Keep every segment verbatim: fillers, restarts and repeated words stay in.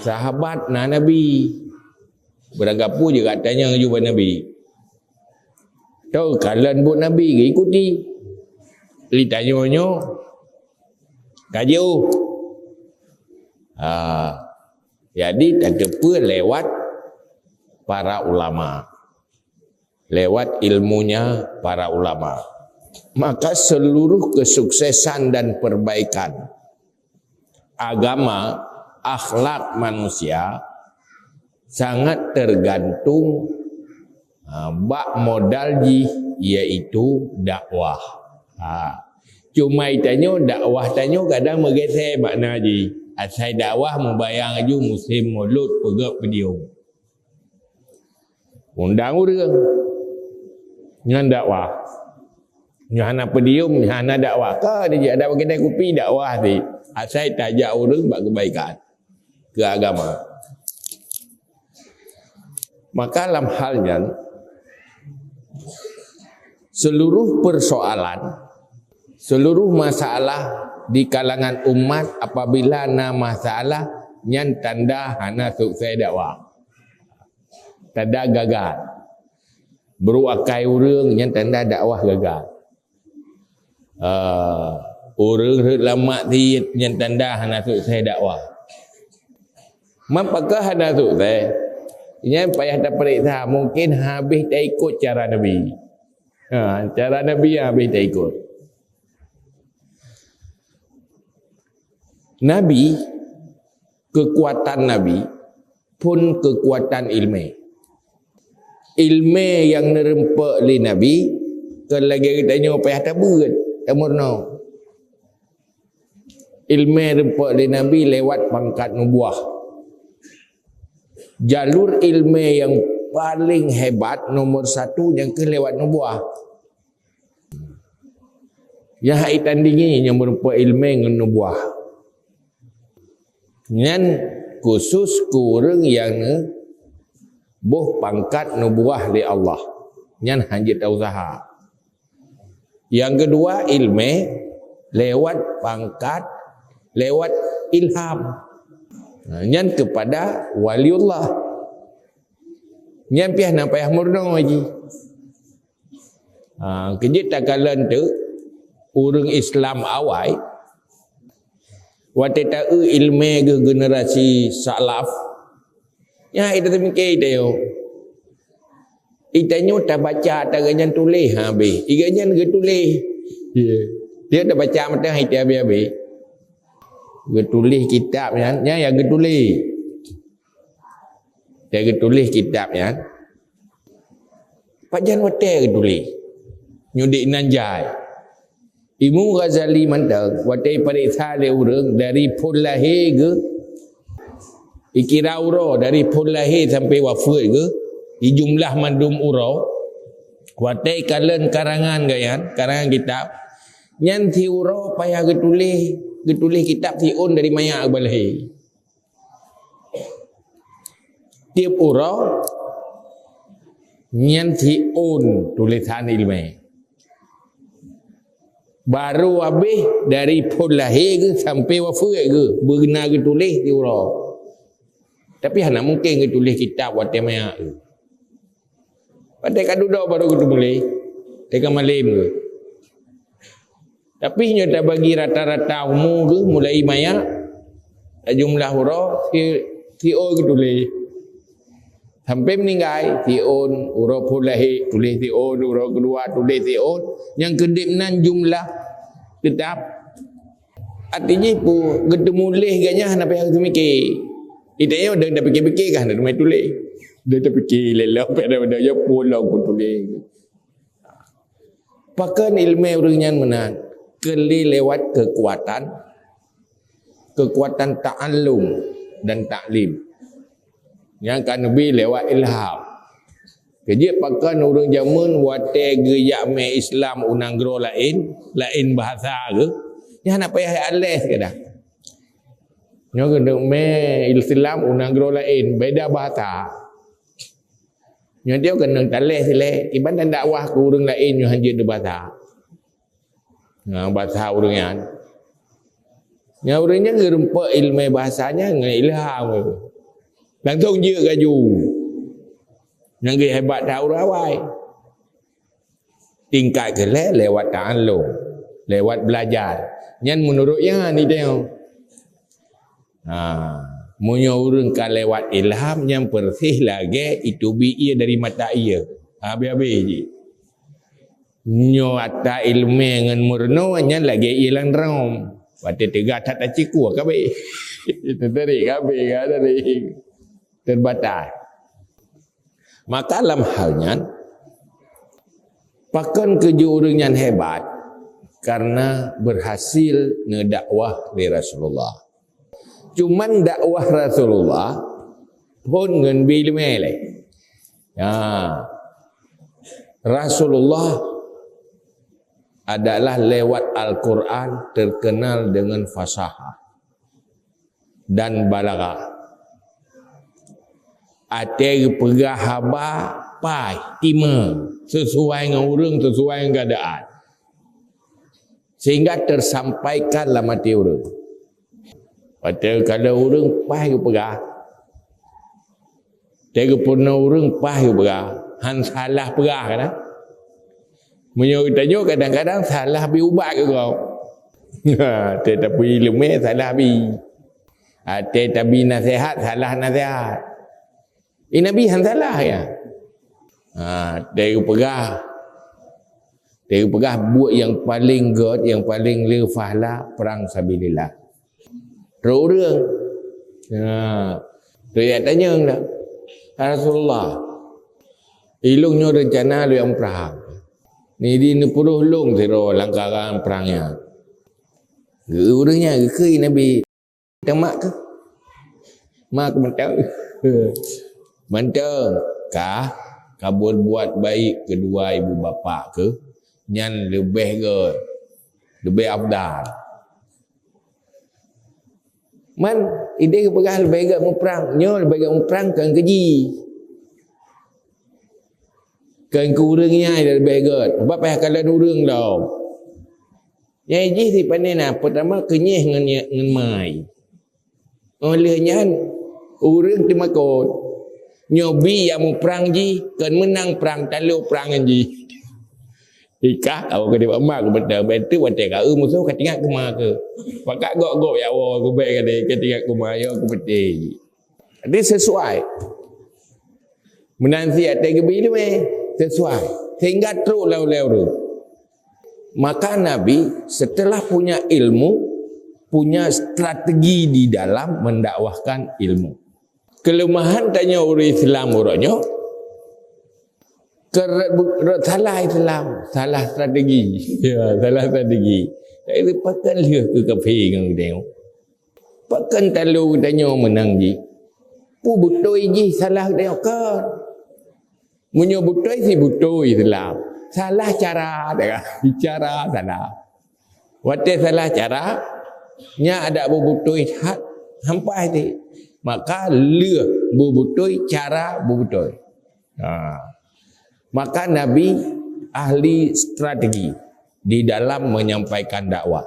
Sahabat na Nabi. Beurangkapeue jeuet tanyong laju bak Nabi. Teukalon buet Nabi geuikuti. Lé tanyoe nyoe ka jiôh. Ha. Jadi tateupeue lewat para ulama. Lewat ilmunya para ulama. Maka seluruh kesuksesan dan perbaikan agama, akhlak manusia sangat tergantung, ha, bak modal jih, yaitu dakwah. Ha. Cuma itanyoe dakwah tanyoe kadang meugeusé makna jih. Asai dakwah mubayang laju musém mulod peugét peudium. Undang ureuëng. Nyan dakwah. Nyoe hana peudium, hana dakwah. Ka dijak dakwah kedai kupi dakwah ti. Asai tajak ureuëng bak kebaikan. Ke agama. Maka lam hal nyan, seluruh persoalan, seluruh masalah di kalangan umat apabila na masalah, nyan tanda hana sukses dakwah. Tanda gagal. Brok akai ureuëng, nyan tanda dakwah gagal. Ah, ureuëng rhot lam maksiet, nyan tanda hana sukses dakwah. Man pakon hana sukses? Nyan payah tapeuriksa, mungkin habéh taikot cara Nabi. Ha, cara Nabi habéh taikot. Nabi, keukuatan Nabi phon keukuatan iéleumé. Iéleumé nyang neureumpok lé Nabi kon lagée geutanyoe payah tabeuet, tameurunoe. Iéleumé reumpok lé Nabi lewat pangkat nubuah. Jalur iéleumé nyang paleng hebat, nomor satu, nyang keuh lewat nubuah. Nyang hana itandingi nyang meurumpok iéleumé ngon nubuah. Nyan khusus keu ureuëng nyang neuboh pangkat nubuah lé Allah. Nyan hanjeuet tauseuha. Nyang keudua, iéleumé lewat pangkat, lewat ilham. Nah, nyan keupada waliullah. Nyan piah na payah meurunoe jih. Ha, keujeuet takalon teuk, ureuëng Islam awai, watée ta-eu iéleumé geuh generasi salaf, nyan hana teumiké tanyoe. Itanyoe tabaca ata geuhnyan tuléh habéh. Geuhnyan geutuléh. Ya. Dia tabaca mantong hana habéh-habéh. Geutuléh kitab nyan, nyan nyang geutuléh. Dia geutuléh kitab nyan. Pajan watée geutuléh. Nyoe di nan jai. Imam Ghazali mantong, watée ipareksa lé ureuëng dari phon lahé geuh, ikira uroe dari phon lahé sampai wafeuet geuh, ijumlah mandum uroe, watée ikalon karangan geuhnyan, karangan kitab, nyan siuroe payah geutuléh, geutuléh kitab siôn dari manyak geubalhé. Tieb uroe nyan siôn tulésan iéleumé. Barô habéh dari phon lahé geuh sampai wafeuet geuh beuna geutuléh siuroe. Tapi hana mungken geutuléh kitab watée manyak geuh. Watée ka dudoe barô geuteumuléh, teuka malem geuh. Tapi nyoe tabagi rata-rata umu geuh mulai manyak, tajumlah uroe, si, siôn geutuléh. Sampai meuninggai, siôn, uroe phon lahé, tuléh siôn, uroe keudua, tuléh siôn. Nyang keudeh nan jumlah teutap. Arti jih peue, geuteumuléh geuhnyan hana payah geuteumike. Itanyoe deuh tapike-pike ka hana teumé tuléh. Deuh tapike lé lom, pada-pada ya peue lom ku tuléh. Pakon iéleumé ureuëng nyan meunan? Keu lé lewat keukuatan, keukuatan ta'allum dan taklim. Nyang ka neubi lewat ilham. Keujeuet pakon ureuëng jameun watée geujak mé Islam u nanggroe laén, laén bahasa geuh, nyan hana payah aleh keudeh. Nyoe keuneuk mé Islam u nanggroe laén, beda bahasa. Nyoe dia keuneuk taleh sileh, kiban dan dakwah keu ureuëng laén nyoe hanjeuet deubasa. Ngon bahasa ureuëng nyan. Nyan ureuëng nyan geurumpok iéleumé bahasa nyan ngon ilham. Langsong jeuet laju. Nyang geuhebat that ureuëng awai. Tingkat keulhèe lewat ta'allum, lewat belajar. Nyan meunurot nyan ni tengok. Ha, meunyoe ureuëng ka lewat ilham, nyan persis lagèe iteubiet ie dari mata ie. Habéh-habéh jih. Nyoe ata ileumèe ngon meurunoe nyan lagèe ie lam drom. Watèe teuga that tacikua ka abéh. Teutarek ka abéh, ka teutarek. Terbatas. Maka lam hal nyan, pakon keu jeuet ureuëng nyan hebat? Karena berhasil neudakwah lé Rasulullah. Cuman dakwah Rasulullah phôn ngon bi ileumèe lé. Ya. Rasulullah adalah lewat Al-Quran terkenal dengan fasahah dan balaghah. Watèe geupeugah haba paih, timang, sesuai ngon ureuëng, sesuai ngon keadaan. Sehingga tersampaikan lam até ureuëng. Watèe kalon ureuëng paih geupeugah, watèe geupeurunoe ureuëng paih geupeugah, han salah peugah kan? Meunyoe geutanyoe kadang-kadang salah bi ubat keu gob. Watèe tapeuileumèe salah bi. Watèe tabi naseuhat salah naseuhat. Eh, Nabi han salah ya. Ha, watèe geupeugah, watèe geupeugah buet nyang paleng gèt, nyang paleng le pahala perang sabilillah. Trok ureuëng. Ha, trok jak tanyong dah. "Ya Rasulullah, ilôn nyoe reuncana lôn jak muprang. Nidi neupuroh lôn sidroe langkaran prang nyan." Geu ureuëng nyan geukheun Nabi, "Teumak keuh." "Ma keuh mantong?" "Mantong, kah ka berbuat baik kedua ibu bapak keuh, nyan leubeh gèt, leubeh afdal." Man, idéh geupeugah leubeh gèt muprang, nyoe leubeh gèt muprang kon keu jih. Kon keu ureuëng nyan leubeh gèt, sabab payah kalon ureuëng lom. Nyang jih sipané na, peurtama keunyeh ngon, ngon mai. Óh lheueh nyan, ureuëng teumakot. Nyoe bi nyang muprang jih, kon meunang prang, talo prang ngon jih. Ikah, awak keu dibak mak, keu beutôi, beutôi watèe ka eu musoh, ka teuingat keu ma keuh. Pakat gok-gok ya Allah, keu bèk ka deh, ka teuingat keu ma, ya keu beutôi. Jadi sesuai. Meunan cit watèe geubi ileumèe, sesuai. Sehingga trok lam ulèe ureueng. Maka Nabi setelah punya ilmu, punya strategi di dalam mendakwahkan ilmu. Kelemahan tanyoe ureueng Islam uroe nyoe, ke rot, rot salah Islam, salah strategi. Ya, salah strategi. Jadi, pakon lheueh keu kafé ngon geutanyoe? Pakon talo geutanyoe meunang jih? Peue beutôi jih salah geutanyoe kon? Meunyoe beutôi, si beutôi Islam. Salah cara, cara salah. Watèe salah cara, nyan adak beubeutôi that, hampai teuh. Maka lheueh beubeutôi, cara beubeutôi. Ha. Maka Nabi ahli strategi di dalam menyampaikan dakwah.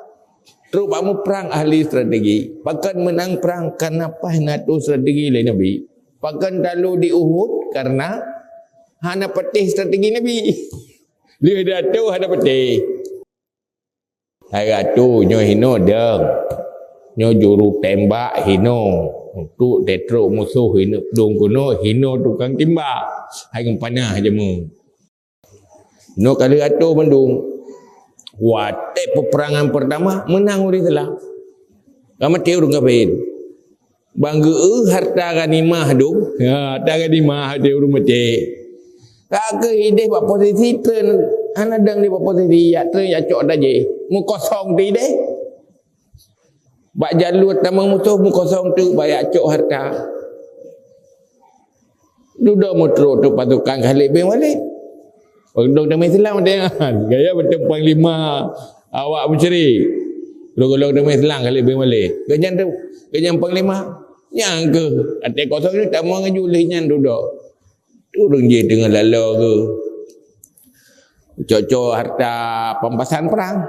Trok bak muprang ahli strategi. Pakon meunang prang? Karena paih na teuh strategi lé Nabi. Pakon talo di Uhud? Karena hana patéh strategi Nabi. Lheueh di ateueh hana patéh. Hai gata nyoe hinoe dong. Nyoe juru tembak hinoe. Untuk teutrok musoh hinoe peudong keunoe, hinoe tukang timbak. Hai ngon panah jameun. Nyoe ka lheueh ateueh mandum. Watèe peupeurangan peurtama, meunang ureueng Islam. Ka maté ureueng kafé. Ban geu-eu harta ghanimah dum. Ya, harta ghanimah watèe ureueng maté. Ka keuh idéh bak posisi treun, hana dong di bak posisi, jak treun, jak cok tajéh. Meukosong teuh idéh. Bak jalur tamong musoh meukosong teuk, bak jak cok harta. Dudoe meutrok teuk pasukan Khalid bin Walid. Ureueng teuma Islam dengan gaya macam panglima awak musyrik. Ureueng teuma Islam Khalid bin Walid. Gobnyan tu, gobnyan panglima. Nyan keuh, watèe kosong nyoe tamong laju lheueh nyan dudoe. Ureueng jih teungoh laloe keuh. Cok-cok harta pampasan perang.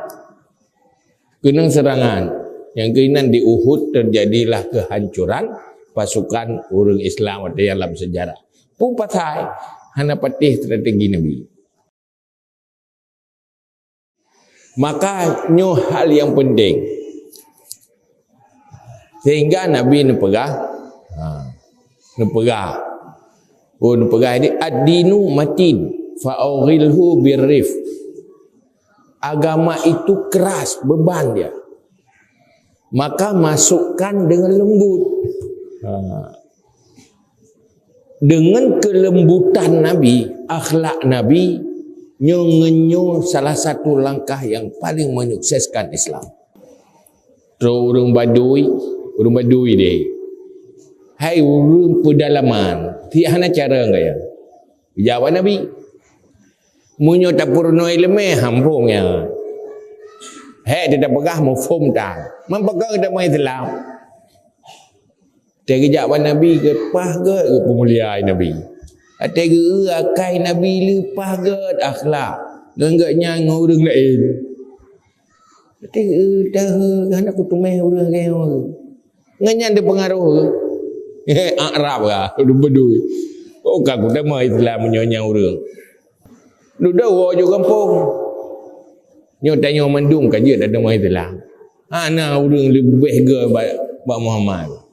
Keunong seurangan. Nyang keunan di Uhud terjadilah kehancuran pasukan ureuëng Islam watée nyan lam seujarah. Peue pasai? Hana patéh strategi Nabi. Maka nyoe hal nyang penting. Sehingga Nabi neupeugah, ha, neupeugah. Oh, neupeugah jadi, "Ad-dinu matin, fa aughilhu birrifq." Agama itu keras, beban dia. Maka masukkan dengan lembut. Ha. Dengan kelembutan Nabi, akhlak Nabi, nyoe ngeunyoe salah satu langkah yang paling menyukseskan Islam. Trok ureuëng Badui, ureuëng Badui deh. Hai ureuëng pedalaman, ti hana cara gaya. Jawab Nabi. Meunyoe tapeurunoe iéleumé, hampung nyan. Hék teupeugah muphom tan. Man pakon geutamong Islam? Watée geujak bak Nabi, geupaih gét geupeumulia Nabi. Watée geu-eu akai Nabi, leupah gét akhlak. Ngon gét nyan ngon ureuëng laén. Watée geu-eu, dah, hana kuteumé ureuëng lagée nyoe. Ngon nyan teupeungaroh. Arab ka, ureuëng Badui. Oh, ka kuteumé Islam meunyoe nyan ureuëng. Dudoe woe ju gampông. Nyoe tanyoe mandum ka jeuet ata meuiéleumé. Hana ureuëng leubeh gét bak, bak Muhammad.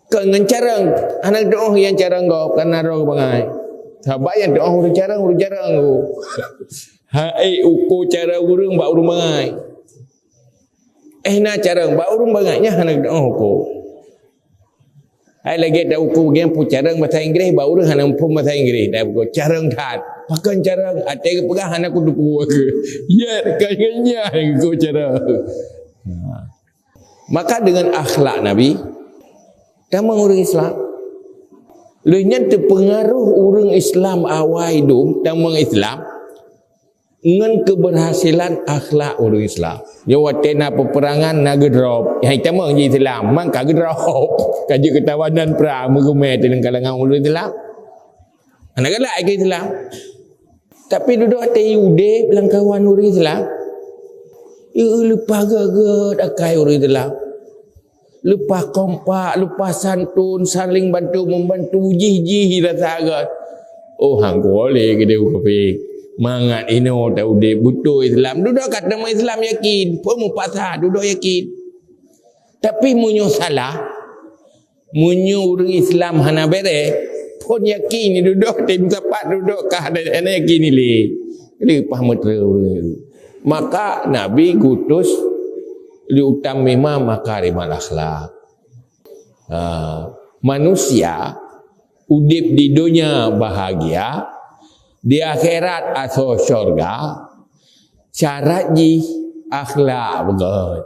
Kon ngon carông, hana teuôh nyang carông gob, kana droe bangai. Sabab nyang teuôh ureuëng carông, ureuëng carông tu. Hai uko carông ureuëng bak ureuëng bangai. Eh, na carông bak ureuëng bangai, nyan hana teuôh uko. Hai lagée ta uko bagian peucarông bahasa Inggréh, bak ureuëng hana muphom bahasa Inggréh, ta uko carông that. Pakon carông, até geupeugah hana kuteupeu. Ya, ka nyan uko carông. Ha. Maka dengan akhlak Nabi, tamong ureuëng Islam. Lheueh nyan teupeungaroh ureuëng Islam awai dum tamong Islam. Ngon keberhasilan akhlak ureuëng Islam. Nyoe watée na peperangan na geudrop. Hai tamong ji Islam, man ka geudrop. Ka jeuet keutawanan prang meugeumé teuh lam kalangan ureuëng Islam. Hana galak keu Islam. Tapi dudoe watée udeb lam kawan ureuëng Islam. Ieu leupah gét-gét akai ureuëng Islam. Leupah kompak, leupah santun, saling bantu membantu, jih-jih rasa agam. Oh, hang boleh geude kafé. Mangat inoe ta udeb beutôi Islam. Dudoe ka teuma Islam yakin, phon mupaksa dudoe yakin. Tapi meunyoe salah, meunyoe ureuëng Islam hana bere, phon yakin dudoe tem sapat dudoe ka hana yakin ilée. Leupah meuteureu ureuëng. Maka Nabi gutus liutammima makarimal akhlak. Ha, manusia udeb di donya bahagia, di akhirat asoe syurga, syarat jih akhlak beugét.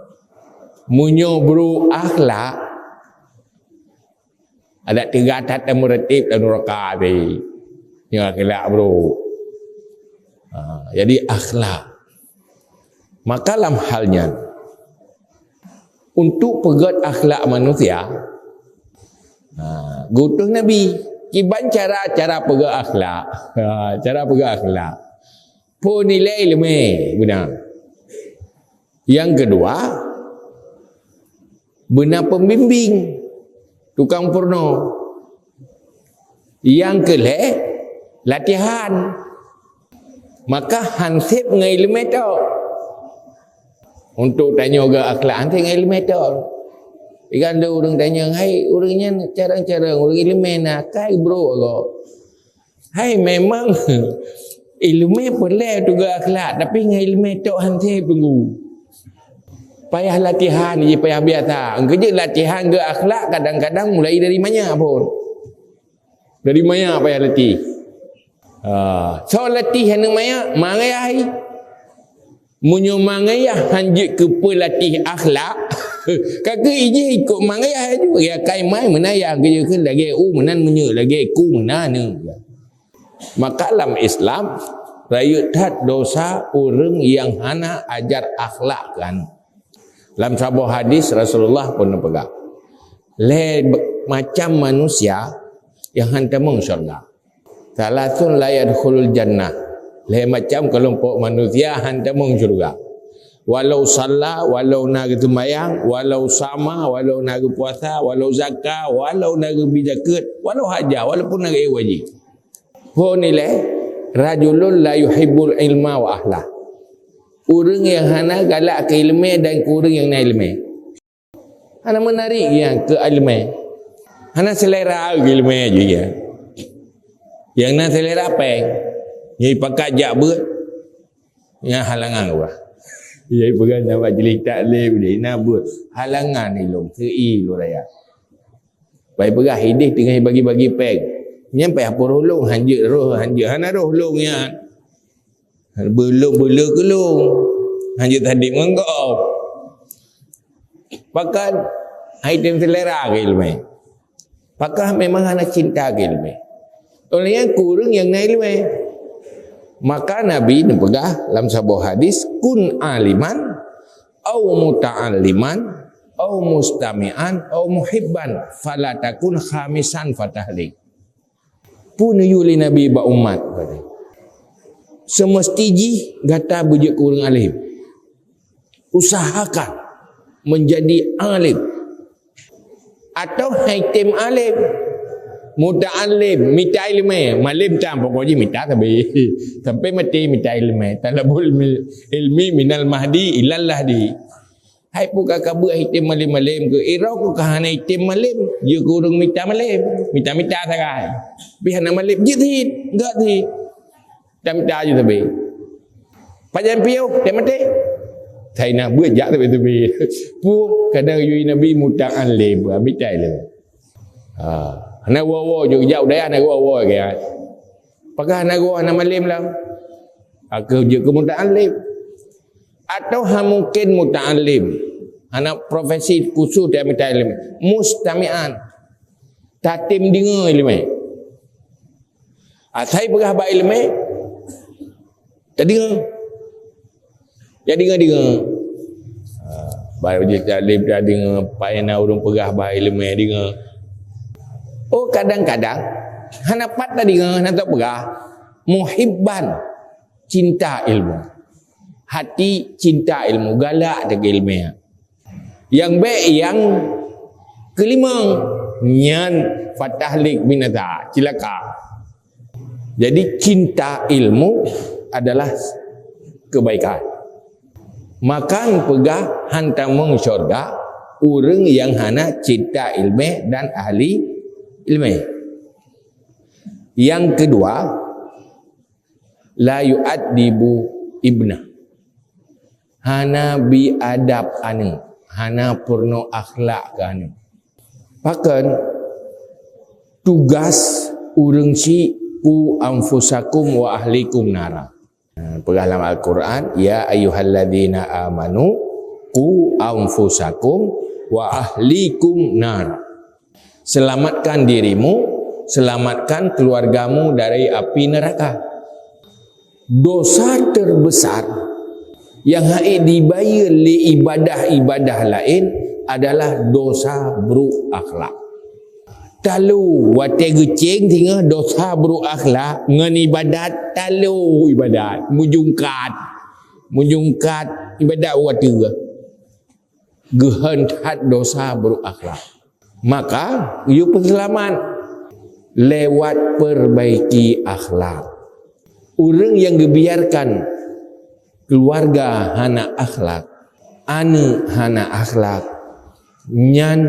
Meunyoe brok akhlak, adak teuga that dan meureutéb dan nuraka tadi. Nyoe akhlak brok. Ha, jadi akhlak. Maka lam hal nyan, untuk peugét akhlak manusia, ha, geutuh Nabi kiban cara, cara peugét akhlak. Ha, cara peugét akhlak. Peunilai iéleumé beuna. Nyang keudua, beuna pembimbing, tukang peurunoe. Nyang keulhée, latihan. Maka hanseb ngon iéleumé tok. Untuk tanyoe gét akhlak hanseb ngon iéleumé tok. Ikan do ureuëng tanyong, hai ureuëng nyan carông-carông, ureuëng iéleumé na, kai brok gob. Hai memang iéleumé peureulée teuga akhlak, tapi ngon iéleumé tok hanseb teunggu. Payah latihan, ji payah biasa. Engkau jeuet latihan gét akhlak kadang-kadang mulai dari manyak phon. Dari manyak payah latih. Ha, soe latih aneuk manyak, mangat ayah. Meunyoe mangat ayah hanjeuet keu peulatih akhlak, ka keuh ijih ikot mangat ayah laju. Ya kai mai meunan ayah geujeuet keu lagée u meunan meunyoe lagée ku meunan. Maka lam Islam, rayeuk that dosa ureuëng nyang hana ajar akhlak kan. Lam saboh hadis Rasulullah pun neupeugah, lhée macam manusia nyang han tamong syurga. Salasun la yadkhulul jannah. Lhée macam keulompok manusia han tamong syurga. Walau salla, walau na geuseumbahyang, walau sama, walau na geupuasa, walau zaka, walau na geubi zakeuet, walau haja, walaupun na geuék wajéb. Phon ilée, rajulun la yuhibbul ilma wa ahlah. Ureuëng nyang hana galak keu iéleumé dan keu ureuëng nyang na iéleumé. Hana meunarik nyang keu iéleumé. Hana selera keu iéleumé jih nyan. Nyang na selera péng. Nyang pakat jak beuet. Nyan halangan ureuëng. Nyang peugah na majlis taklim deh, na beuet. Halangan ilôn, keu i lôn raya. Pai peugah ideh teungoh bagi-bagi péng. Nyan pai hapor ulôn, hanjeuet roh, hanjeuet hana roh lôn nyan. Beuleuh-beuleuh keu lôn. Hanjeuet tadek ngon gob. Pakon hai tem selera keu iéleumé. Pakon memang hana cinta keu iéleumé. Oleh nyan keu ureuëng nyang na iéleumé. Maka Nabi neupeugah lam saboh hadis, "Kun aliman, au muta'alliman, au mustami'an, au muhibban, fala takun khamisan fatahlik." Peue neuyue lé Nabi bak umat, kata. Seumeusti jih gata beujeuet keu ureuëng além. Usahakan menjadi alim. Atau hai tem além. Muta'allim, mita iéleumé, malém tan pokok jih mita sabe. Sampai maté mita iéleumé. Talabul mi-, ilmi minal mahdi ilal lahdi. Hai peue ka, ka beuet item malem-malem keu? Irok keu ka hana item malem, jeuet keu ureueng mita malem, mita-mita sagai. Pih hana malem, jeuet sit, gak sit. Mita-mita jeuet sabe. Pajan piôh, teumaté. Sai na beuet jak sabe-sabe. Peue kadang yue Nabi muta'allim, mita ilmu. Ha, hana woe-woe jeuet jak u dayah hana woe-woe keu. Pakon hana woe hana malem lam? Aku jeuet keu muta'allim. Atau ha mungken muta'allim, hana profesi khusus dia mita ilmu, mustami'an, tatem deungoe ileumé. Asai peugah bak ileumé, tadeungoe. Jadi deungoe-deungoe. Ha, baru jeuet taklim tadeungoe, pai na ureueng peugah bak ileumé deungoe. Oh, kadang-kadang hana pat tadeungoe, hana tapeugah. Muhibban, cinta ilmu. Hati cinta ilmu, galak teuka ileumé. Nyang bék nyang keulimong, nyan fatahlik, binasa, cilaka. Jadi cinta ilmu adalah kebaikan. Maka neupeugah han tamong syurga ureueng nyang hana cinta ileumé dan ahli ileumé. Nyang keudua, la yu'addibu ibnah. Hana bi adab aneuk, hana peurunoe akhlak keu aneuk. Pakon? Tugas ureueng syiek, "Qu anfusakum wa ahlikum nara." Peugah lam Al-Quran, "Ya ayyuhalladzina amanu, qu anfusakum wa ahlikum nara." Selamatkan dirimu, selamatkan keluargamu dari api neraka. Dosa terbesar nyang hana dibayeue lé ibadah-ibadah laén adalah dosa buruk akhlak. Talu watée geucéng singoh dosa buruk akhlak ngon ibadat, talu ibadat, meujungkat, meujungkat ibadat watée geuhon that dosa buruk akhlak. Maka, yue peuseulamat lewat perbaiki akhlak. Ureueng nyang geubiarkan keuluwarga hana akhlak, aneuk hana akhlak, nyan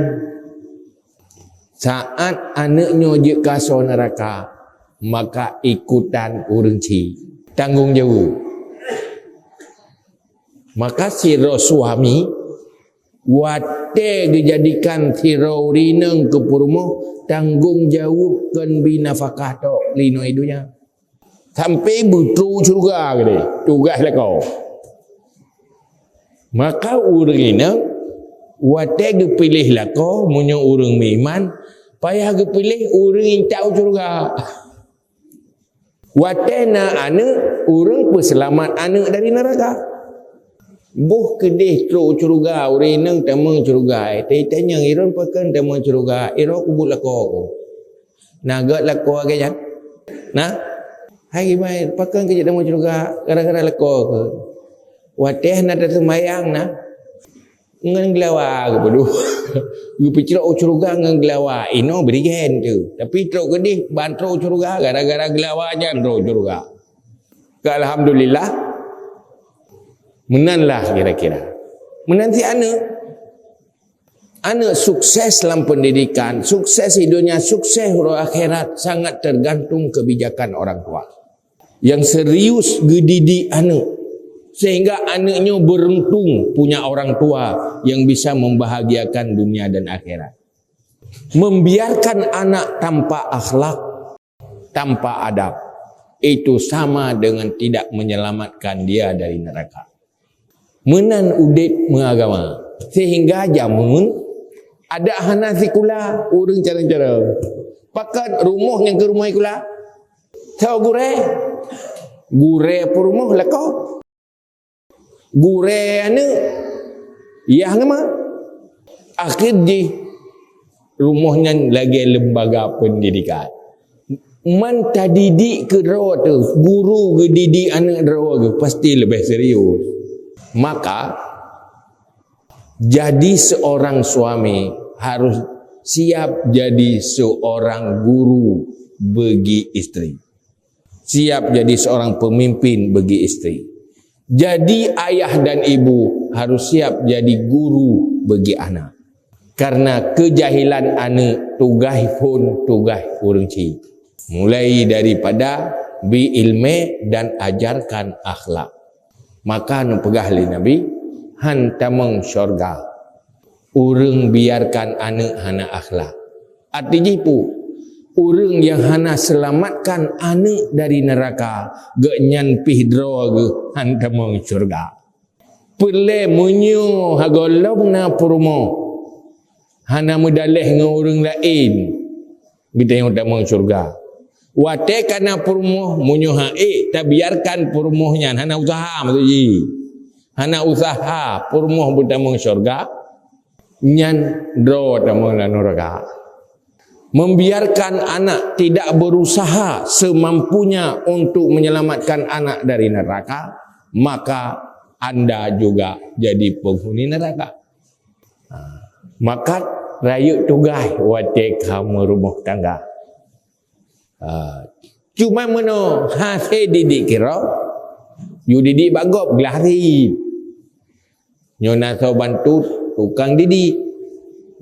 saát aneuk nyoe jeuet keu asoe neuraka, maka ikutan ureueng syiek tanggong jaweueb. Maka sidroe suami watée geujadikan sidroe ureueng inong keu peurumoh, tanggong jaweueb kon bi nafakah tok linoe donya. Sampai beutrok syeuruga keudeh tugaih lakoe. Maka ureueng inong watée geupiléh lakoe, meunyoe ureueng meuiman, payah geupiléh ureueng intat u syeuruga. Watée na aneuk, ureueng peuseulamat aneuk dari neuraka. Boh keudeh trok syeuruga, ureueng inong tamong syeuruga, eh, tanyong, "Droeneuh pakon tamong syeuruga?" "Droeneuh kubuet lakoe ku." Na gét lakoe lagée nyan? Na? Hai geubai, pakon keu jeuet tamong syeuruga gara-gara lakoe ku? Watèe na taseumayang na, ngon geulawa geupeudôh. Geupeucrok u syeuruga ngon geulawa, inoe berigen tu. Tapi trok keudeh ban trok u syeuruga gara-gara geulawa nyan trok u syeuruga. Ka alhamdulillah. Meunan lah kira-kira. Meunan si aneuk. Aneuk sukses lam pendidikan, sukses di dunia, sukses uroe akhirat sangat tergantung kebijakan orang tua. Yang serius geudidik aneuk, sehingga aneuk nyoe beruntung punya orang tua yang bisa membahagiakan dunia dan akhirat. Membiarkan anak tanpa akhlak, tanpa adab, itu sama dengan tidak menyelamatkan dia dari neraka. Meunan udép meuagama. Sehingga jameun adak hana sikula ureuëng cara-cara. Pakon rumoh nyang keu rumoh sikula? Soe gurée? Gurée peurumoh lakoe. Gurée aneuk yah ngon ma. Akhé jih rumoh nyan lagée lembaga pendidikan. Man tadidik keudroe teuh, guru geudidik aneuk droe geuh pasti leubeh serius. Maka, jadi seorang suami harus siap jadi seorang guru bagi isteri. Siap jadi seorang pemimpin bagi isteri. Jadi ayah dan ibu harus siap jadi guru bagi anak. Karena kejahilan aneuk tugaih phon tugaih ureuëng chik. Mulai daripada bi ilmé dan ajarkan akhlak. Maka neupeugah lé Nabi, han tamong syurga ureuëng biarkan aneuk hana akhlak. Arti jih peue? Ureuëng nyang hana seulamatkan aneuk dari neuraka, geuhnyan pih droe geuh han tamong syurga. Peureulée meunyoe hagoe lom na peurumoh hana meudaleh ngon ureuëng laén, geutanyoe tamong syurga. Watée ka na peurumoh, meunyoe han ék tabiarkan peurumoh nyan hana useuha, maksud jih hana useuha peurumoh beutamong syurga, nyan droe tamong lam neuraka. Membiarkan anak tidak berusaha semampunya untuk menyelamatkan anak dari neraka, maka anda juga jadi penghuni neraka. Ha. Maka rayeuk tugaih watée ka meurumoh tangga. Ha. Cuma meunoe hase didik keudroe, yue didik bak gob glah sit. Nyoe na soe bantu tukang didik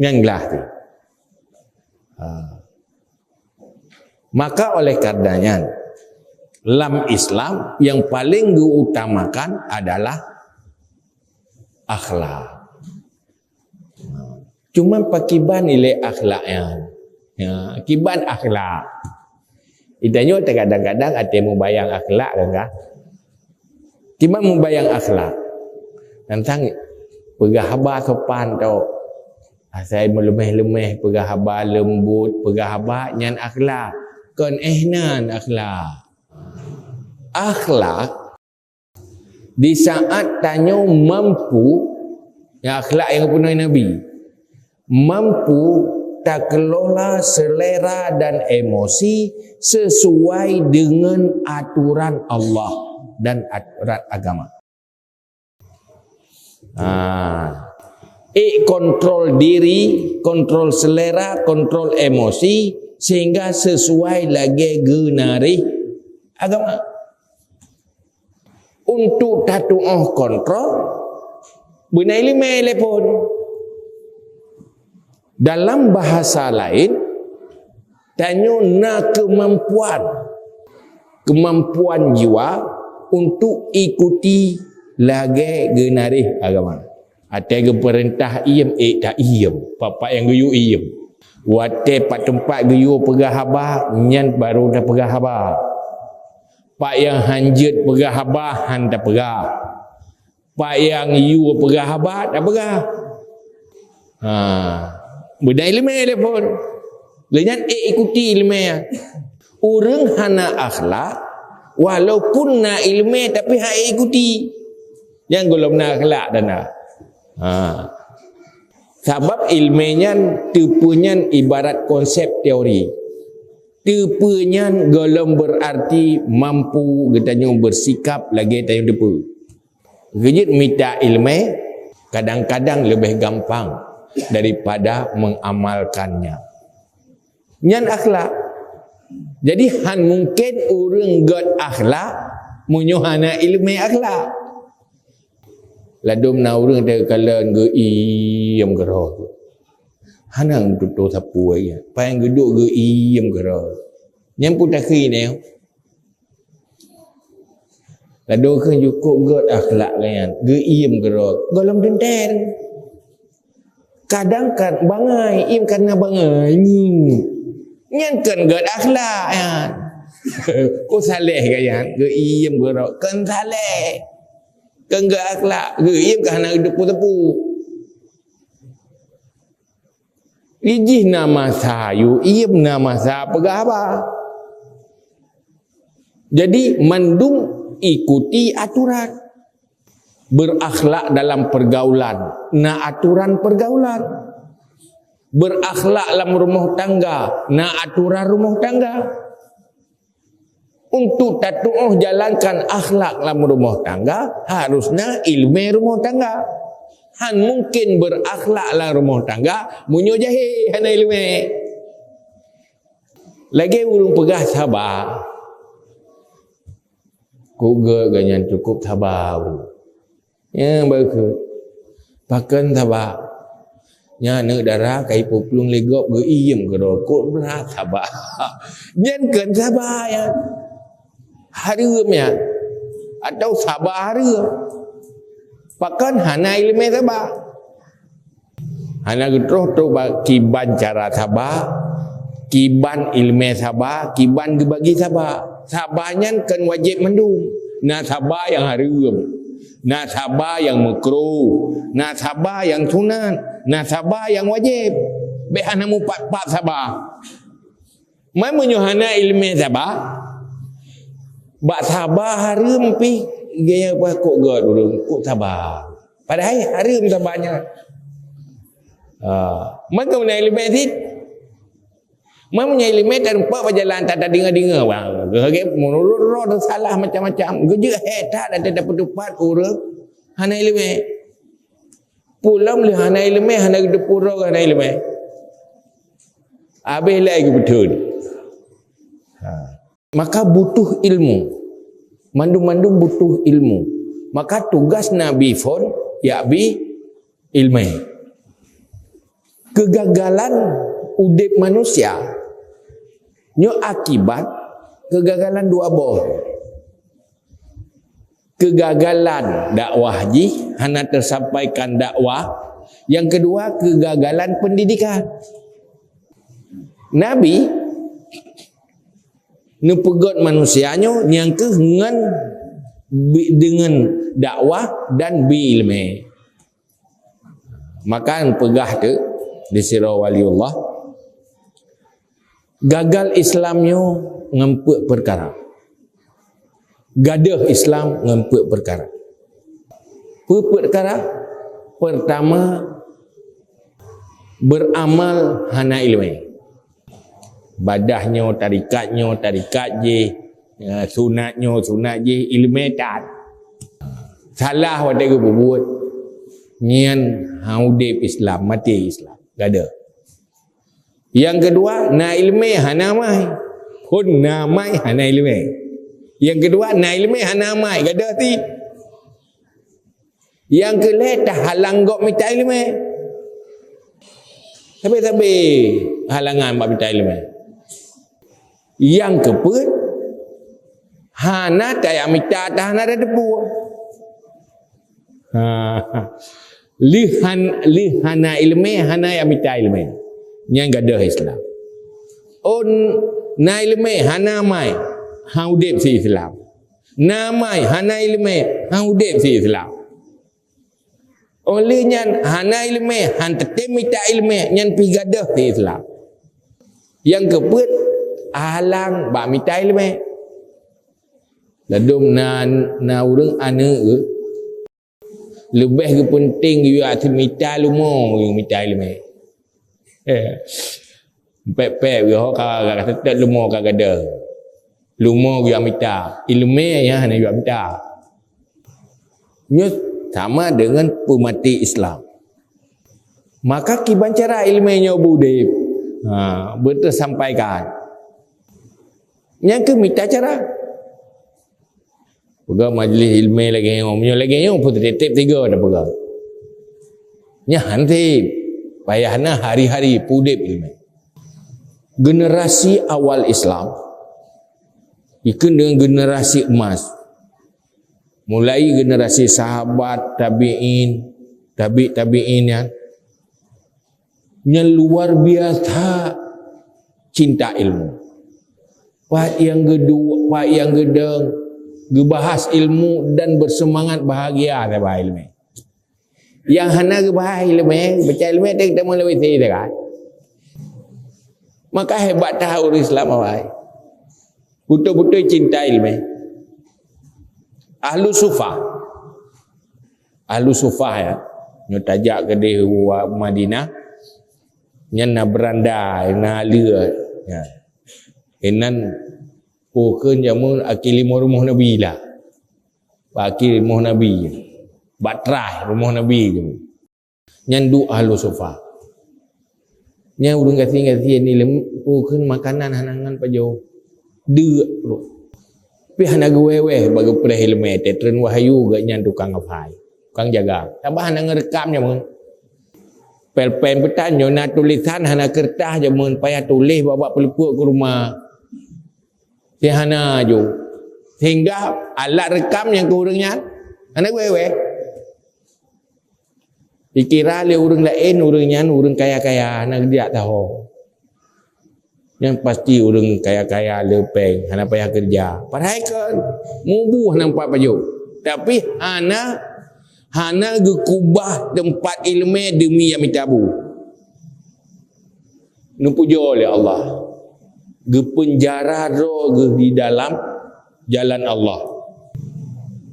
nyang glah sit. Ha. Maka oleh karenanya lam Islam yang paling diutamakan adalah akhlak. Cuma pakiban ilée akhlak nyan. Ya, kiban akhlak. Itanyoe kadang-kadang até mubayang akhlak kan, kan? Kiban mubayang akhlak. Tantang peugah haba sopan tu. Asai meuleumeh-leumeh peugah haba, leumbot peugah haba, nyan akhlak. Kon éh nan akhlak. Akhlak di saat tanyoe mampu, ya, akhlak nyang geupunoe Nabi, mampu takelola selera dan emosi sesuai dengan aturan Allah dan aturan agama. Ha. Ék kontrol diri, kontrol selera, kontrol emosi sehingga sesuai lagée geunaréh agama. Untuk tatuoh kontrol, beuna ileumé lé phon. Dalam bahasa lain, tanyoe na keumampuan, keumampuan jiwa untuk ikuti lagée geunaréh agama. Até geupeurintah iem, ék ta iem. Pat-pat nyang geuyue iem. Watée pat teumpat geuyue peugah haba, nyan barô tapeugah haba. Pat nyang hanjeuet peugah haba, han tapeugah. Pat nyang yue peugah haba, tapeugah. Ha. Beuna ileumé lé phon. Lé nyan ék ikuti ileumé. Ureuëng hana akhlak, walaupun na ileumé tapi han ék ikuti. Nyang gohlom na akhlak dan na. Ha. Sabab ileumé nyan, teupeue nyan ibarat konsep teori. Teupeue nyan gohlom berarti mampu geutanyoe bersikap lagée tanyoe teupeue. Geujeuet mita ileumèe kadang-kadang leubeh gampang daripada mengamalkannya. Nyan akhlak. Jadi, han mungken ureueng gèt akhlak meunyoe hana ileumèe akhlak. Ladôm na ureueng teukalon geuiem keudroe. Hana meututoe sapeue, ya. Pajan geuduek geuiem keudroe. Nyan peue takheun nyoe? Ladôm kheun jukôb gèt akhlak geuh nyan, geuiem keudroe, gohlom teuntèe. Kadang kan bangai, iem kana bangai. Nyan kon gèt akhlak nyan. Kon saleh geuh nyan, geuiem keudroe, kon saleh. Kon gèt akhlak, geuiem ka hana geuteupeue-teupeue. Jih na masa yue iem, na masa peugah haba. Jadi, mandum ikuti aturan. Berakhlak dalam pergaulan, na aturan pergaulan. Berakhlak lam rumoh tangga, na aturan rumoh tangga. Untuk tatuoh jalankan akhlak lam rumoh tangga, harus na ileumèe rumoh tangga. Han mungken berakhlak lam rumoh tangga, meunyoe jahé hana ileumèe. Lagèe ureueng peugah saba. Kok gèt geuh nyan cukôp saba ureueng. Nyan baru kheun. Pakon saba? Nyan aneuk dara ka jipeuplueng lé gob geuiem keudroe, kok brat saba. Nyan kon saba nyan. Hareuem nyan. Atau saba hareuem. Pakon hana ileumèe saba. Hana geutroh trok bak kiban cara saba, kiban ileumèe saba, kiban geubagi saba. Saba nyan kon wajéb mandum. Na saba nyang hareuem, na saba nyang meukruh, na saba nyang sunat, na saba nyang wajéb. Bèk hana mupat-pat saba. Man meunyoe hana ileumèe saba, bak saba hareuem pih, gaya bah kok gèt ureueng, kok saba. Padahai hareuem saba nyan. Ha, man kon na ileumèe cit. Man meunyoe ileumèe teurimpat bak jalan, tatadeungoe-deungoe, bah, lagèe meunurot droe salah macam-macam. Geujeuet hék that, dan teupat ureueng hana ileumèe. Peue lom lé hana ileumèe, hana geuteupeue droe hana ileumèe. Habéh lé geubeutôi. Ha. Maka butuh ilmu. Mandum-mandum butuh ilmu. Maka tugas Nabi phon yak bi ileumèe. Keugagalan udép manusia nyoe akibat keugagalan dua boh. Keugagalan dakwah jih, hana teusampaikan dakwah. Nyang keudua, keugagalan peundidikan. Nabi neupeugèt manusia nyoe nyang keuh ngon bi-, deungon dakwah dan bi ileumèe. Maka peugah teuk di sidroe waliullah, gagal Islam nyoe ngon peuet peukara. Gadôh Islam ngon peuet peukara. Peuet peukara, peurtama, beuramal hana ileumèe. Badah nyoe, tarekat nyoe, tarekat jih, ya, sunat nyoe, sunat jih, ileumèe that. Salah watèe geupeubuet, nyan han udép Islam, maté Islam. Gadôh. Nyang keudua, na ileumèe hana amai. Phon na amai hana ileumèe. Nyang keudua, na ileumèe hana amai, gadôh cit. Nyang keulhèe, tahalang gob mita ileumèe. Sabe-sabe halangan bak mita ileumèe. Nyang keupeuet, hana tajak mita, hana tateupeue. Ha. Lheuh han-, lheuh hana ileumèe, hana jak mita ileumèe. Nyan gadôh Islam. Oh, na ileumèe, hana amai, han udép si Islam. Na amai, hana ileumèe, han udép si Islam. Óh lheueh nyan, hana ileumèe, han teutem mita ileumèe, nyan pih gadôh si Islam. Nyang keupeuet, alang bak mita ileumèe. Ladôm na, na ureueng aneuk geuh, leubeh geupeunténg geuyue mita leumo, geuyue mita ileumèe. Eh. Pèk-pèk, yoh ka, ka, ka teutap leumo ka gadôh. Leumo geuyue mita, ileumèe nyang hana geuyue mita. Nyoe sama dengan peumati Islam. Maka kiban cara ileumèe nyoe beudeb, ha, beuteusampaikan. Nyang keu mita cara. Peugah majlis ileumèe lagèe nyoe, meunyoe lagèe nyoe pun tiep-tiep tiga dah peugah. Nyan han tiep. Payah na hari-hari peudeb ileumèe. Generasi awal Islam, ikheun dengan generasi emas. Mulai generasi sahabat, tabi'in, tabi' tabi'in nyan, nyan luar biasa cinta ilmu. Pat nyang geudu-, pat nyang geudong, geubahas ilmu dan bersemangat bahagia saban ileumèe. Nyang hana geubahas ileumèe, baca ileumèe, tak teumeung lewat sini, tak kan? Maka hebat that ureueng Islam awai. Beutôi-beutôi cinta ileumèe. Ahlu Sufa. Ahlu Sufa, ya. Nyoe tajak keudeh u Madinah. Nyan na beuranda, na aleue. Ya. Inan pokon jameun aki limoe rumoh Nabi lah. Bak aki rumoh Nabi. Bak traih rumoh Nabi tu. Nyan duek Ahlu Sufa. Nyan ureueng gasien-gasien ni lem-, oh, kheun makanan hana ngon pajoh. Deuk pruet. Pih hana geuwèh-wèh bak geupreh ileumèe, teuh treun wahyu geuh nyan tukang apai, tukang jaga. Saban hana ngon reukam jameun. Pulpen peutan nyoe na tulisan hana keureutah jameun, payah tuléh bak-bak peuleupeuk keu rumoh. Sihana ju. Sehingga alat reukam nyang keu ureueng nyan hana geuwèh-wèh. Dikira lé ureueng laén ureueng nyan ureueng kaya-kaya, hana geujak saho. Nyan pasti ureueng kaya-kaya le péng, hana payah keureuja. Padahai kan mubuh nampak pajoh. Tapi hana, hana geukubah teumpat ileumèe deumi nyang mita bu. Neupujoe lé Allah. Geupeunjara droe geuh di dalam jalan Allah.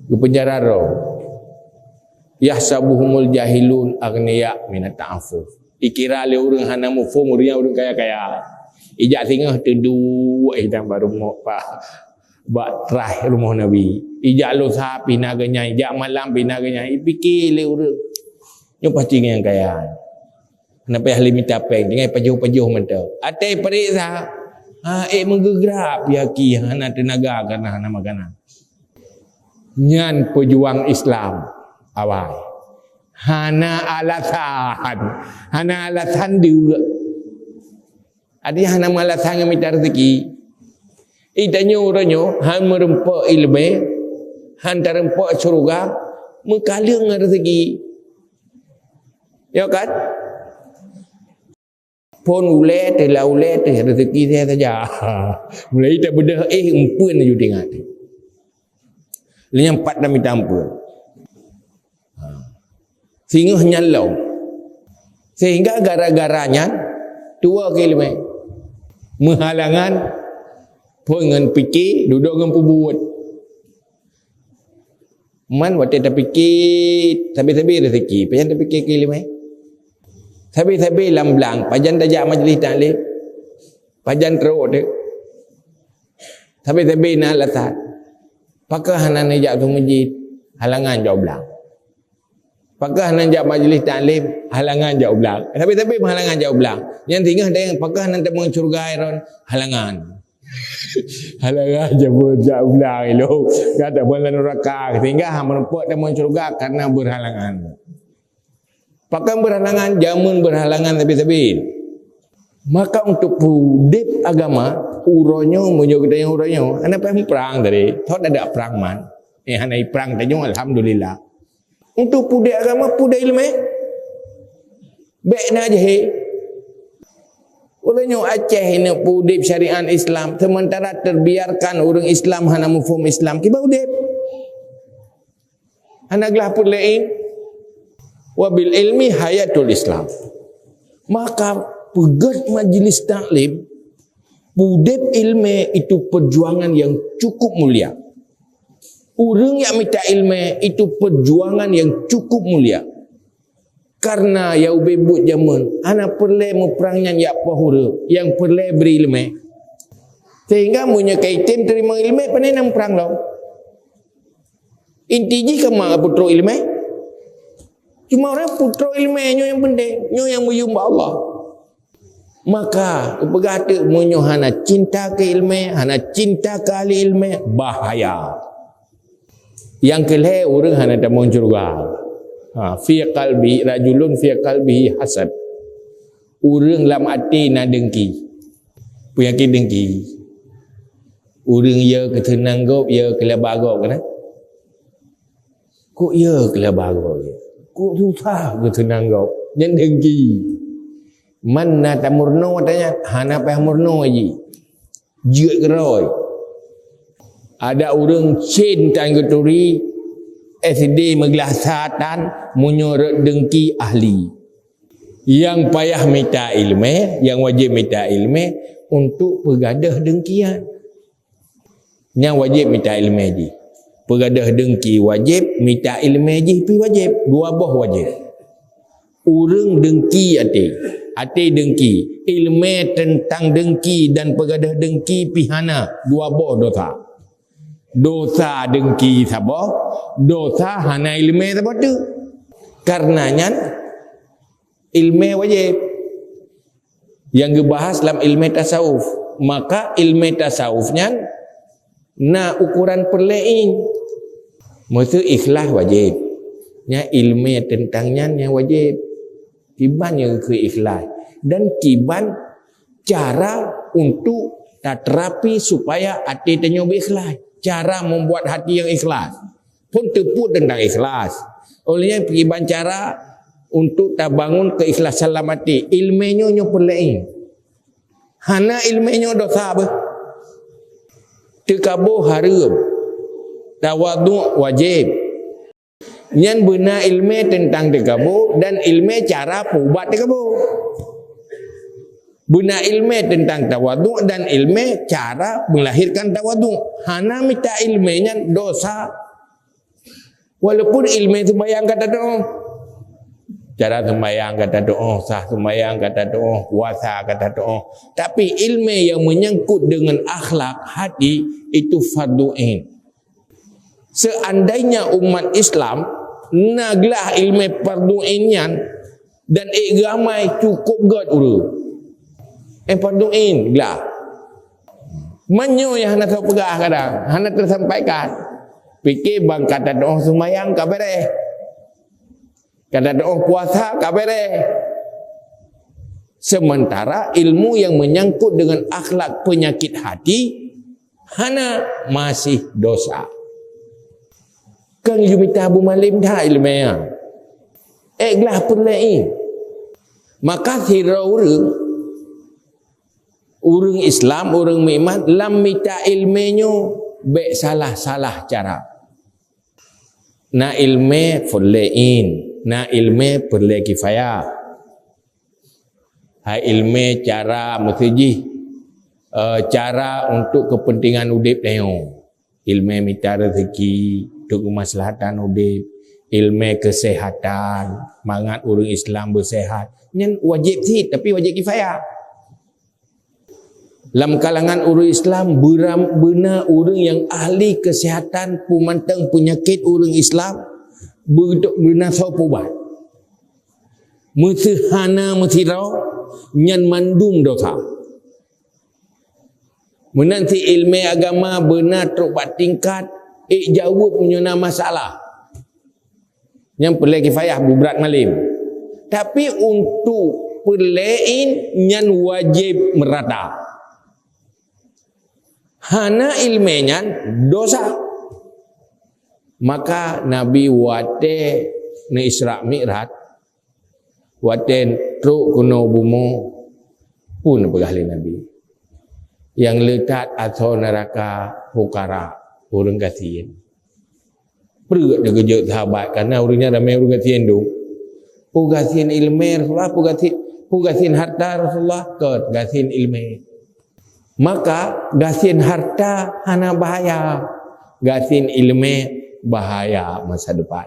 Geupeunjara droe. Yahsabuhumul jahilun aghniya minat ta'affuf. Dikira lé ureueng hana muphom ureueng nyan ureueng kaya-kaya. Ijak singoh teuduek idang bak rumoh, bak, bak traih rumoh Nabi. Ijak lusa pih na geuh nyan, ijak malam pih na geuh nyan. Ipike lé ureueng. Nyoe pasti nyang kaya. Hana payah lé mita péng, tinggai pajoh-pajoh mantong. Até pareksa, ha, ék meugeugrak pih aki hana teunaga karena hana makanan. Nyan peujuang Islam awai. Hana alasan, hana alasan deuk. Artinya hana alasan ngon mita rezeki. Ih, tanyoe uroe nyoe han meurumpok ileumèe, han tarumpok syeuruga, meukaleueng ngon rezeki. Ya kan? Phon ulèe teuh, la ulèe teuh, rezeki saya saja. Mulai tabeudôh éh eumpeuen laju teuingat. Lheuh nyan pat na mita eumpeuen. Ha. Singoh nyan lom. Sehingga gara-gara nyan tuwoe keu ileumèe. Meuhalangan phon ngon pike, dudoe ngon peubuet. Man watèe tapike sabe-sabe rezeki, pajan tapike keu ileumèe. Sabe-sabe lam blang, pajan tajak majlis taklim, pajan trok teuh. Sabe-sabe na alasan. Pakon hana neujak u masjid, halangan jak u blang. Pakon hana jak majlis taklim, halangan jak u blang. Sabe-sabe meuhalangan jak u blang. Nyan singoh dayang pakon hana tamong syeuruga iron, halangan. Halangan jak u blang ilong. Ka tamong lam nuraka, sehingga hana meurumpok tamong syeuruga karena beurhalangan. Pakon beurhalangan, jameun beurhalangan sabe-sabe. Maka untuk peudeb agama, uroe nyoe, meunyoe geutanyoe uroe nyoe, hana payah muprang tadi. Thot ada prang man. Eh, hana iprang tanyoe, alhamdulillah. Untuk peudeb agama, peudeb ileumèe. Bèk na jahé. Uroe nyoe Aceh ini peudeb syariat Islam, sementara terbiarkan ureueng Islam hana muphom Islam. Kiban udeb. Hana glah peureulèe, "Wa bil ilmi hayatul Islam." Maka peugöt majlis taklim, peudeb ileumèe itu perjuangan yang cukup mulia. Ureueng nyang mita ileumèe itu perjuangan yang cukup mulia. Karena nyang ubé buet jameun, hana peureulèe muprang nyan jak poh ureue, nyang peureulèe bri ileumèe. Sehingga meunyoe ka item teurimong ileumèe, pane na muprang lom. Inti jih kan mak peutrok ileumèe. Cuma ureuëng peutrok ileumèe nyoe nyang penting, nyoe nyang meuyuem bak Allah. Maka, peugah teuk meunyoe hana cinta keu ileumèe, hana cinta keu ahli ileumèe, bahaya. Nyang keu lhèe, ureuëng hana tamong syeuruga. Ha, fi qalbi, rajulun fi qalbihi hasad. Ureuëng lam até na dengki. Peunyakét dengki. Ureuëng ya keu seunang gob, ya keu laba gob, kan? Kok ya keu laba gob? Kok susah keu seunang gob? Nyan dengki. Man na tamurno watèe nyan, hana payah murno jih. Jeuet keudroe. Ada ureuëng cen tan geuturi, S D meuglah sa tan, meunyoe rot dengki ahli. Nyang payah mita ileumèe, nyang wajéb mita ileumèe untuk peugadôh dengki nyan. Nyang wajéb mita ileumèe jih. Peugadôh dengki wajéb, mita ileumèe jih pih wajéb. Dua boh wajéb. Ureuëng dengki até, até dengki, ileumèe teuntang dengki dan peugadôh dengki pih hana, dua boh dosa. Dosa dengki saboh, dosa hana ileumèe saboh teuk. Kareuna nyan, ileumèe wajéb. Nyang geubahas lam ileumèe tasawuf. Maka ileumèe tasawuf nyan na ukoran peureulèe. Meuseu ikhlas wajéb. Nyan ileumèe teuntang nyan nyang wajéb. Kiban nyang keu ikhlas. Dan kiban cara untuk taterapi supaya até tanyoe beuikhlas. Cara membuat hati yang ikhlas. Phon teupeu teuntang ikhlas. Óh lheueh nyan, kiban cara untuk tabangun keikhlasan lam até. Ileumèe nyoe, nyoe peureulèe. Hana ileumèe nyoe dosa beuh. Teukabô hareuem. Tawadhu' wajéb. Nyan beuna ileumèe teuntang teukabô dan ileumèe cara peuubat teukabô. Beuna ileumèe teuntang tawadhu' dan ileumèe cara melahirkan tawadhu'. Hana mita ileumèe nyan dosa. Walaupun ileumèe seumbahyang ka tatu'oh. Cara seumbahyang ka tatu'oh, sah seumbahyang ka tatu'oh, puasa ka tatu'oh. Tapi ileumèe yang menyangkut dengan akhlak hati, itu fardhu ain. Seandainya umat Islam na glah ileumèe fardhu ain nyan dan ék geuamai, cukup göt ureuëng. Eh, fardhu ain glah. Meunyoe nyang hana teupeugah kadang, hana teusampaikan. Pike bang ka tatu'oh seumbahyang ka bèrèh. Ka tatu'oh puasa ka bèrèh. Sementara ilmu yang menyangkut dengan akhlak penyakit hati, hana, masih dosa. Kan jumita bu malem that ileumèe nyan. Ék glah peureulèe. Maka sidroe ureuëng, ureuëng Islam, ureuëng meuiman, lam mita ileumèe nyoe bèk salah-salah cara. Na ileumèe fardhu ain, na ileumèe fardhu kifayah. Hai ileumèe cara meuseujih, eh, cara untuk kepentingan udép tanyoe. Ileumèe mita rezeki, untuk keumaslahatan udép, ileumèe keuseuhatan, mangat ureuëng Islam beusehat. Nyan wajéb cit, tapi wajéb kifayah. Lam kalangan ureuëng Islam, beuram-, beuna ureuëng nyang ahli keuseuhatan, peumantong peunyakét ureuëng Islam, beu-, beuna soe peuubat. Meuseuhana meusidroe, nyan mandum dosa. Meunan cit ileumèe agama beuna trok bak tingkat ék jaweueb meunyoe na masalah. Nyan peureulèe kifayah bubrat malem. Tapi untuk peureulèe ain nyan wajéb meurata. Hana ileumèe nyan dosa. Maka Nabi watèe neu Isra Mi'raj, watèe trok keunoe bumoe, peue neupeugah lé Nabi? Nyang le that asoe neuraka fukara, ureuëng gasien. Peureuet neugeujok sahabat, karena ureuëng nyan ramé ureuëng gasien dum. Peue gasien ileumèe Rasulullah, peue gasien, peue gasien harta Rasulullah, kon gasien ileumèe. Maka gasien harta hana bahaya, gasien ileumèe bahaya masa depan.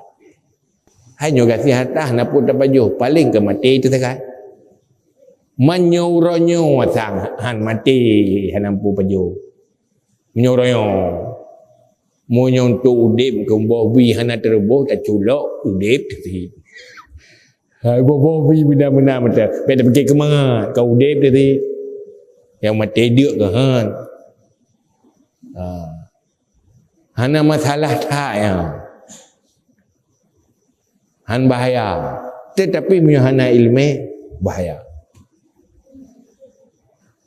Hai nyoe gasien harta hana peue tapajoh, paleng ka maté teuh sagai. Man nyoe uroe nyoe sang han maté, hana peue pajoh. Meunyoe uroe nyoe. Meunyoe untuk udeb keu boh bi hana teureubôh, taculok udeb teuti. Hai boh-boh bi beuna-beuna mata. Bèk tapike keumangat, ka udeb teuti. Nyang maté deuk keuhan. Ha. Hana masalah that nyan. Han bahaya. Tetapi meunyoe hana ileumèe, bahaya.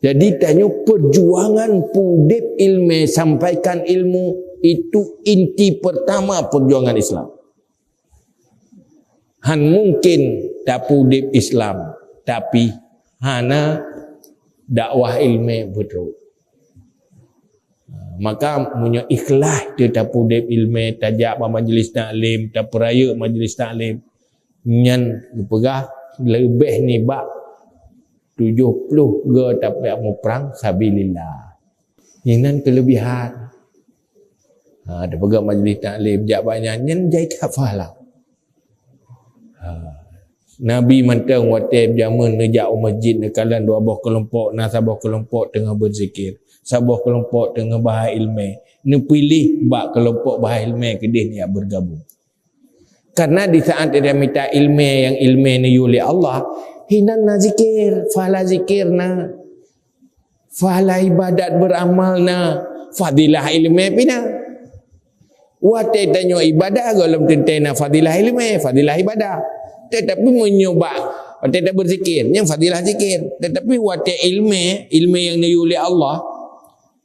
Jadi tanyoe perjuangan peudeb ileumèe, sampaikan ilmu, itu inti pertama perjuangan Islam. Han mungkin tapeudeb Islam, tapi hana dakwah ileumèe beutrok. Maka meunyoe ikhlas teu tapeudeb ileumèe, tajak bak majlis taklim, tapeurayeuk majlis taklim, nyan geupeugah leubeh nibak tujoh ploh goe tapeuyak muprang sabilillah. Inan keulebihan. Ha, tapeugah majlis taklim jak bak nyan, nyan jai that pahala. Ha. Nabi mantong watèe jameun neujak u masjid, neukalon dua boh keulompok, na saboh keulompok teungoh beuzikir, saboh keulompok teungoh bahas ileumèe. Neupiléh bak keulompok bahas ileumèe keudeh neujak beugabong. Karena di saat dia mita ileumèe nyang ileumèe neuyue lé Allah, hinan na zikir, pahala zikir na. Pahala ibadat beuramal na, fadilah ileumèe pih na. Watèe tanyoe ibadat, gohlom teuntèe na fadilah ileumèe, fadilah ibadat. Tetapi meunyoe bak, watèe tabeuzikir, nyan fadilah zikir. Tetapi watèe ileumèe, ileumèe nyang neuyue lé Allah,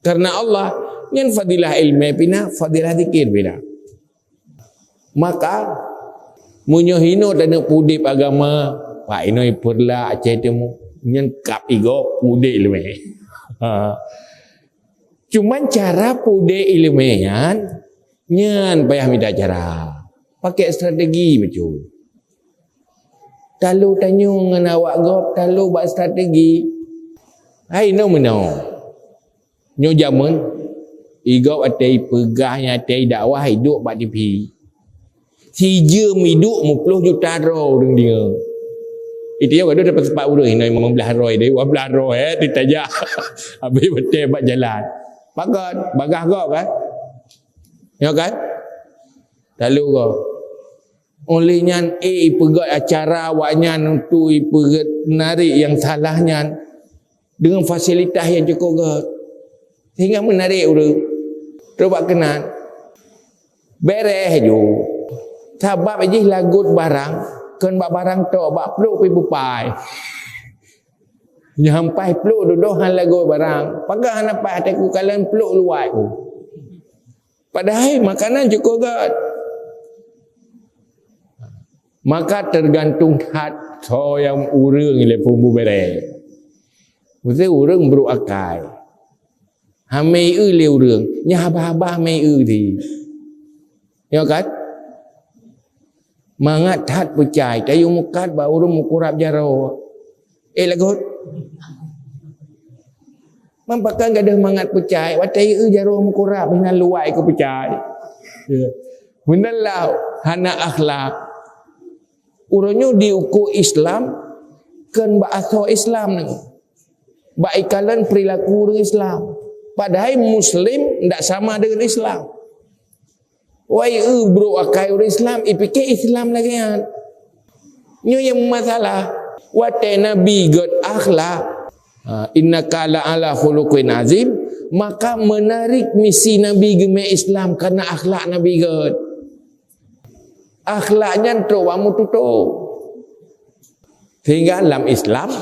karena Allah, nyan fadilah ileumèe pih na, fadilah zikir pih na. Maka, meunyoe hinoe taneuk peudeb agama, bak inoe ipeurla Aceh Timu, nyan kab igob peudeb ileumèe. Ha. Cuman cara peudeb ileumèe nyan, nyan payah mita cara. Pakai strategi bacut. Talo tanyoe ngon awak gob, talo bak strategi. Hai, inoe meunoe. Nyoe jameun, igob watèe ipeugah, nyan watèe idakwah, iduek bak T V. Sijeuem iduek meuploh juta droe ureueng deungö. Itu nyoe gadoh dapat sepat ureueng, hinoe limong blaih droe, dua blaih droe, eh, teutajak. Habis watèe bak jalan. Pakon, bagah gob kan? Nyoe kan? Talo gob. Oleh nyan, eh, ipeugöt acara awak nyan untuk ipeugöt narék nyang salah nyan deungon fasilitas nyang cukôp göt. Sehingga meunarék ureueng. Trok bak keunan. Bèrèh ju. Sabab jih lagot barang, kon bak barang tok, bak plôk pih beupai. Nyoe han paih plôk dudoe han lagot barang. Pakon hana paih, teuka kalon plôk luwat ku. Padahai makanan cukôp göt. Maka teugantung that soe nyang ureueng lé peue bubéré. Meusti ureueng brôk akai. Hamé eu lé ureueng, nyan haba-haba hamé eu di. Nyo kan? Mangat that peucai, tayue meukat bak ureueng meukurab jaroe. Eh, lagot. Man pakon gadôh mangat peucai, watèe eu jaroe meukurab, hinan luwai keu peucai. Ya. Meunan lah hana akhlak. Uroe nyoe diuku Islam, kon bak asoe Islam nyoe. Bak ikalon perilaku ureueng Islam. Padahai Muslim ndak sama dengan Islam. Wai eu brôk akai ureueng Islam, ipike Islam lagèe nyan. Nyoe nyang masalah. Watèe Nabi göt akhlak, ha, "Innaka la ala khuluqin azim," maka menarik misi Nabi geumè Islam karena akhlak Nabi göt. Akhlak nyan trôk bak meututoe. Sehingga lam Islam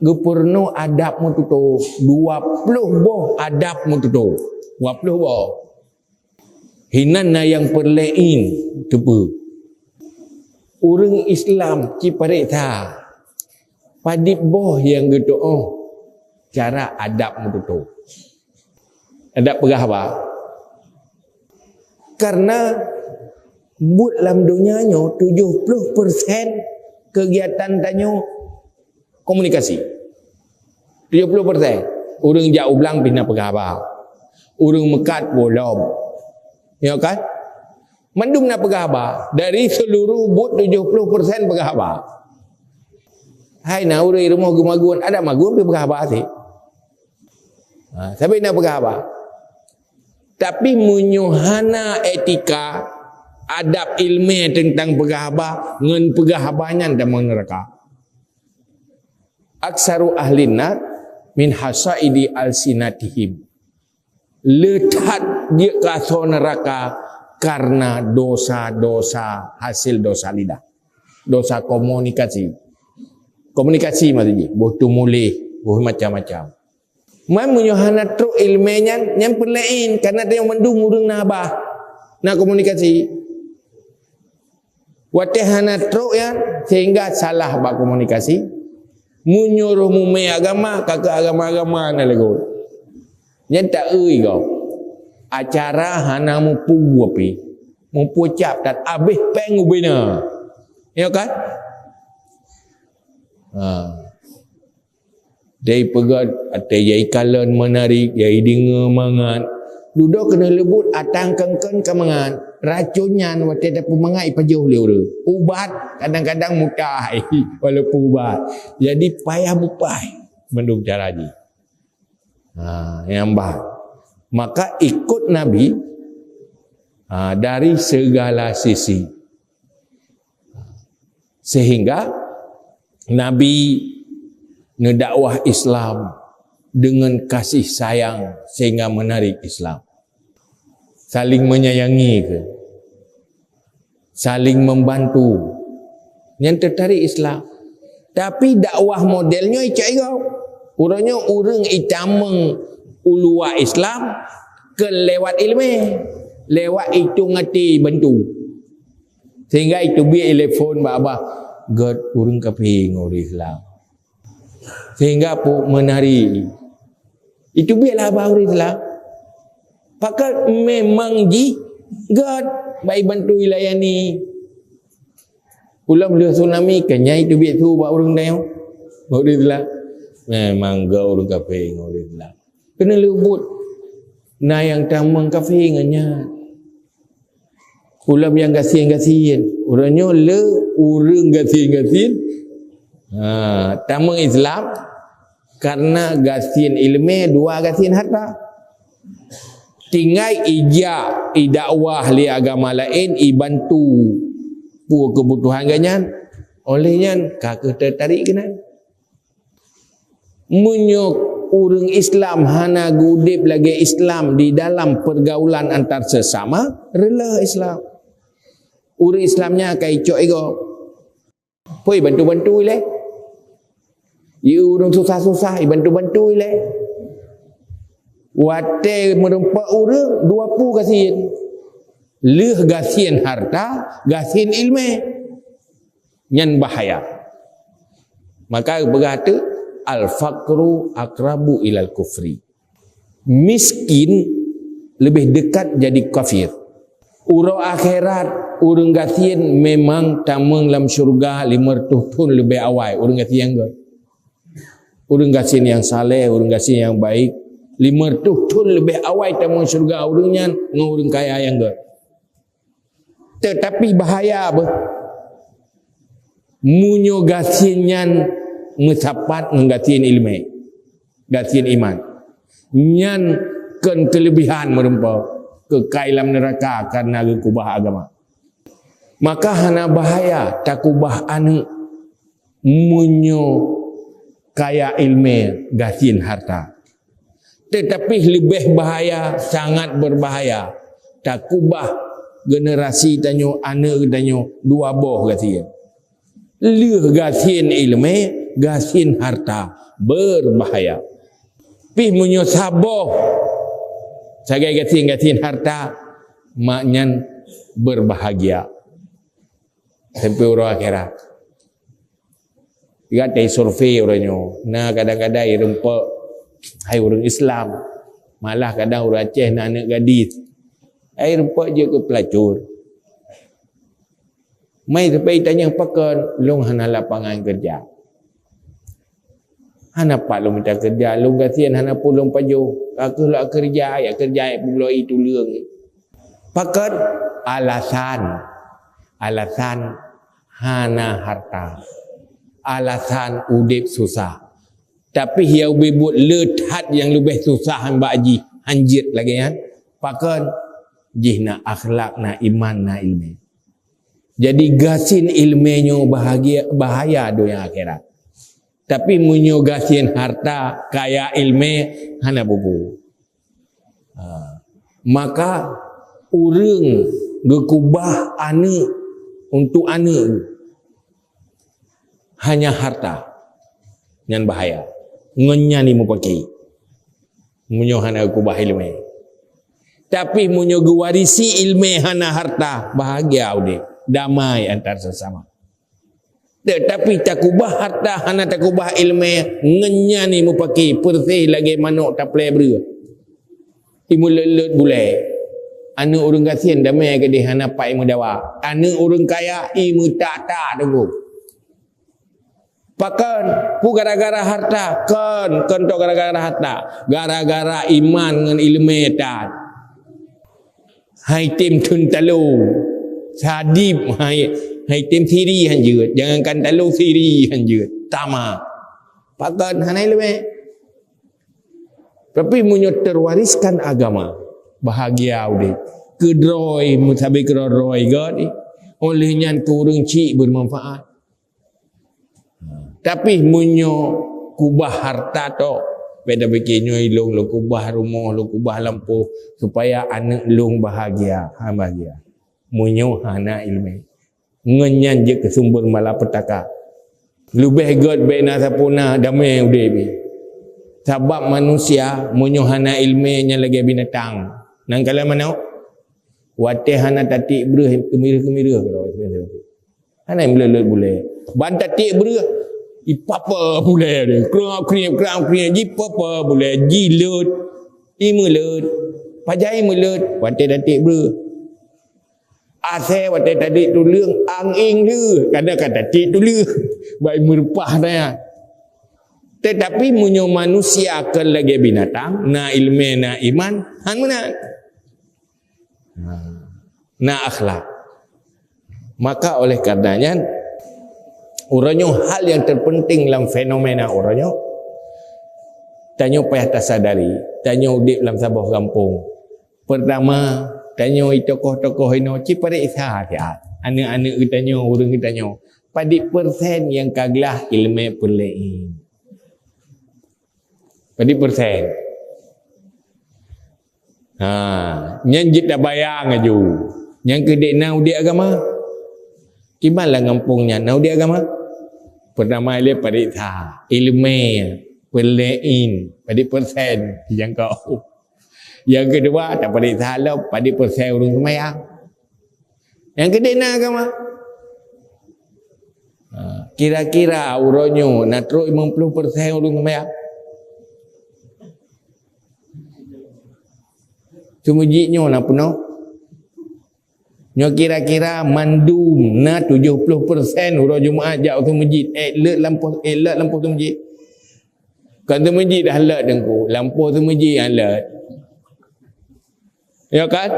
geupeurunoe adab meututoe, dua ploh boh adab meututoe. Dua ploh boh. Hinan na nyang peureulèe in teupeue. Ureueng Islam ci pareksa padit boh nyang geutu'oh cara adab meututoe. Adab peugah haba. Karena buet lam donya nyoe tujoh ploh persen kegiatan tanyoe komunikasi. Tujoh ploh persen. Ureueng jak u blang pih na peugah haba. Ureueng meukat pih lom. Ya kan? Mandum na peugah haba. Dari seluruh buet tujoh ploh persen peugah haba. Hai na ureueng rumoh geumagun, adak magun pih peugah haba sit. Ha, sabe na peugah haba. Tapi meunyoe hana etika, adab ilmé teuntang peugah haba, ngon peugah haba nyan tamong neuraka. Aksaru ahlin nar min hasaidi alsinatihim. Le that jeuet keu asoe neuraka karena dosa-dosa, hasil dosa lidah. Dosa komunikasi. Komunikasi maksud jih, boh teumuléh, boh macam-macam. Man meunyoe hana trok ileumèe nyan, nyan peulaén, karena tanyoe mandum ureueng na babah, na komunikasi. Watèe hana trok nyan, sehingga salah bak komunikasi. Meunyoe roh mumè agama, ka keu agama-agama na lagèe. Nyan taeu gob. Acara hana mupu api, mupu cap that abéh péng ubé na. Ya kan? Ha. Dai peugah, até jai kalon meunari, jai deungö mangat. Dudoe keuneuk leubut atang kön-kön ka mangat. Racon nyan watèe tapeumangat ipajoh lé ureueng. Ubat kadang-kadang mutah, walaupun ubat. Jadi payah mupaih mandum cara jih. Ha, nyang bah. Maka ikut Nabi, ha, dari segala sisi. Sehingga Nabi neudakwah Islam dengan kasih sayang sehingga menarik Islam. Saling menyayangi ke, saling membantu. Nyan teutarek Islam. Tapi dakwah model nyoe icok igob. Uroe nyoe ureueng itamong uluwa Islam keu lewat ileumèe, lewat itong até bantu. Sehingga iteubiet ileupon bak babah, "Gèt ureueng kafé ngon ureueng Islam." Sehingga pu-, meunari. Iteubiet lah babah ureueng Islam. Pakon memang jih gèt bak ibantu ilayani. Ulôn lheueh tsunami, keu nyan iteubiet su bak ureueng tanyoe. Bak ureueng Islam. Memang gèt ureueng kafé ngon ureueng Islam. Keuneuk leubut. Na nyang tamong kafé ngon nyan. Ulôn nyang gasien-gasien. Uroe nyoe le ureueng gasien-gasien. Ha, tamong Islam karena gasien ileumèe, dua gasien harta. Tinggai ijak idakwah lé agama laén, ibantu peue keubutuhan geuh nyan. Oleh nyan, ka keuh teutarek keunan. Meunyoe ureueng Islam hana geuudép lagèe Islam di dalam pergaulan antar sesama, reuloh Islam. Ureueng Islam nyan ka icok igob. Poi bantu-bantu ilèe. Yue ureueng susah-susah, ibantu-bantu ilèe. Watèe meurumpok ureueng, dua peue gasien. Lheueh gasien harta, gasien ileumèe. Nyan bahaya. Maka peugah teuk, "Al-faqru aqrabu ilal kufri." Miskin lebih dekat jadi kafir. Uroe akhirat, ureueng gasien memang tamong lam syeuruga lima reutôh thon leubeh awai, ureueng gasien nyang gèt. Ureueng gasien nyang saleh, ureueng gasien nyang baik, lima reutôh thon leubeh awai tamong syeuruga ureueng nyan ngon ureueng kaya nyang gèt. Teutapi bahaya beuh, meunyoe gasien nyan meusapat ngon gasien ileumèe, gasien iman. Nyan kon keuleubihan meurumpok keukai lam neuraka kareuna geukeubah agama. Maka hana bahaya takeubah aneuk meunyoe kaya ileumèe gasien harta. Teutapi leubeh bahaya, sangat berbahaya, takeubah generasi tanyoe, aneuk tanyoe dua boh gasien. Lheueh gasien ileumèe, gasien harta, berbahaya. Pih meunyoe saboh sagai gasien-gasien harta, mak nyan berbahagia sampai uroe akhirat. Gata survei uroe nyoe, na kadang-kadang irumpok hai ureueng Islam. Malah kadang ureueng Aceh na aneuk gadis. Irumpok jeuet keu peulacur. Mai sampai itanyong pakon, "Lôn hana lapangan keureuja." "Hana pat lôn mita keureuja, lôn gasien hana peue lôn pajoh. Ka keuh lôn keureuja, jak keureuja jak peubloe tuleueng." Pakon? Alasan. Alasan hana harta. Alasan udép susah. Tapi ya ubé buet le that nyang leubeh susah nibak jih, hanjeuet lagèe nyan. Pakon? Jih na akhlak, na iman, na ileumèe. Jadi gasien ileumèe nyoe bahagia, bahaya donya akhirat. Tapi meunyoe gasien harta, kaya ileumèe, hana bubu. Ha. Maka ureuëng geukubah aneuk untuk aneuk hanya harta, nyan bahaya. Ngon nyan jimupaké. Meunyoe hana geukubah ileumèe. Tapi meunyoe geuwarisi ileumèe hana harta, bahagia udép, damai antar sesama. Teutapi takubah harta hana takubah ileumèe, ngon nyan jimupaké peureséh lagèe manok taplè breueh. Jimeuleuet-leuet bulèe. Aneuk ureuëng gasien damé keudéh hana pat jimeudawa. Aneuk ureuëng kaya jimeutak-tak teungku. Pakon? Peue gara-gara harta? Kon, kon tok gara-gara harta. Gara-gara iman ngon ileumèe tan. Hai tem thon talo. Sadib hai, hai tem siri hanjeuet. Jangankan talo, siri hanjeuet. Tama. Pakon? Hana ileumèe. Tapi meunyoe terwariskan agama, bahagia udép. Keudroe, meusabe keudroe-droe gét. Oleh nyan keu ureuëng chik bermanfaat. Tapi meunyoe kubah harta tok, beda pikir nyoe lôn, lôn kubah rumoh, lôn kubah lampôh, supaya aneuk lôn bahagia, ha bahagia. Meunyoe hana ileumèe, ngon nyan jeuet keu sumber malapetaka. Leubeh gét bèk na sapeue na damé udép. Sabab manusia meunyoe hana ileumèe nyan lagèe binatang. Nangkalon manok, watèe hana tatiek breueh, keumireuh-keumireuh. Hana meuleuet-leuet bulèe. Ban tatiek breueh, jipapa bulèe deh. Krap-krip, krap-krip, jipapa bulèe, jileuet, jimeuleuet. Pajan jimeuleuet? Watèe tatiek breueh. Asèe watèe tatiek tuleueng, ang-ing lheueh, kadang ka tatiek tuleueng. Bai meureupah na. Tetapi meunyoe manusia kon lagèe binatang, na ileumèe, na iman, han meunan. Na akhlak. Maka oleh karena nyan, uroe nyoe hal nyang terpenting lam fenomena uroe nyoe, tanyoe payah tasadari, tanyoe udép lam saboh gampông. Pertama, tanyoe tokoh-tokoh inoe ci pareksa siat. Aneuk-aneuk geutanyoe, ureuëng geutanyoe, padit persen nyang ka glah ileumèe peureulèe in? Padit persen? Ha, nyan jeuet tabayang laju. Nyang keudéh na udép agama. Kiban lam gampông nyan na udép agama? Pertama ilèe pareksa, ileumèe peureulèe in, padit persen jangkau. Nyang keudua, tapareksa lom padit persen ureuëng seumayang. Nyang keudéh na agama. Ha, kira-kira uroe nyoe na trok limong ploh persen ureuëng seumayang. Seumeujid nyoe na peunoh. Nyoe kira-kira mandum na tujoh ploh persen uroe Jumat jak u seumeujid, eh, leuet lampôh, eh, leuet lampôh seumeujid. Kon seumeujid dah leuet teungku, lampôh seumeujid nyang leuet. Ya kan?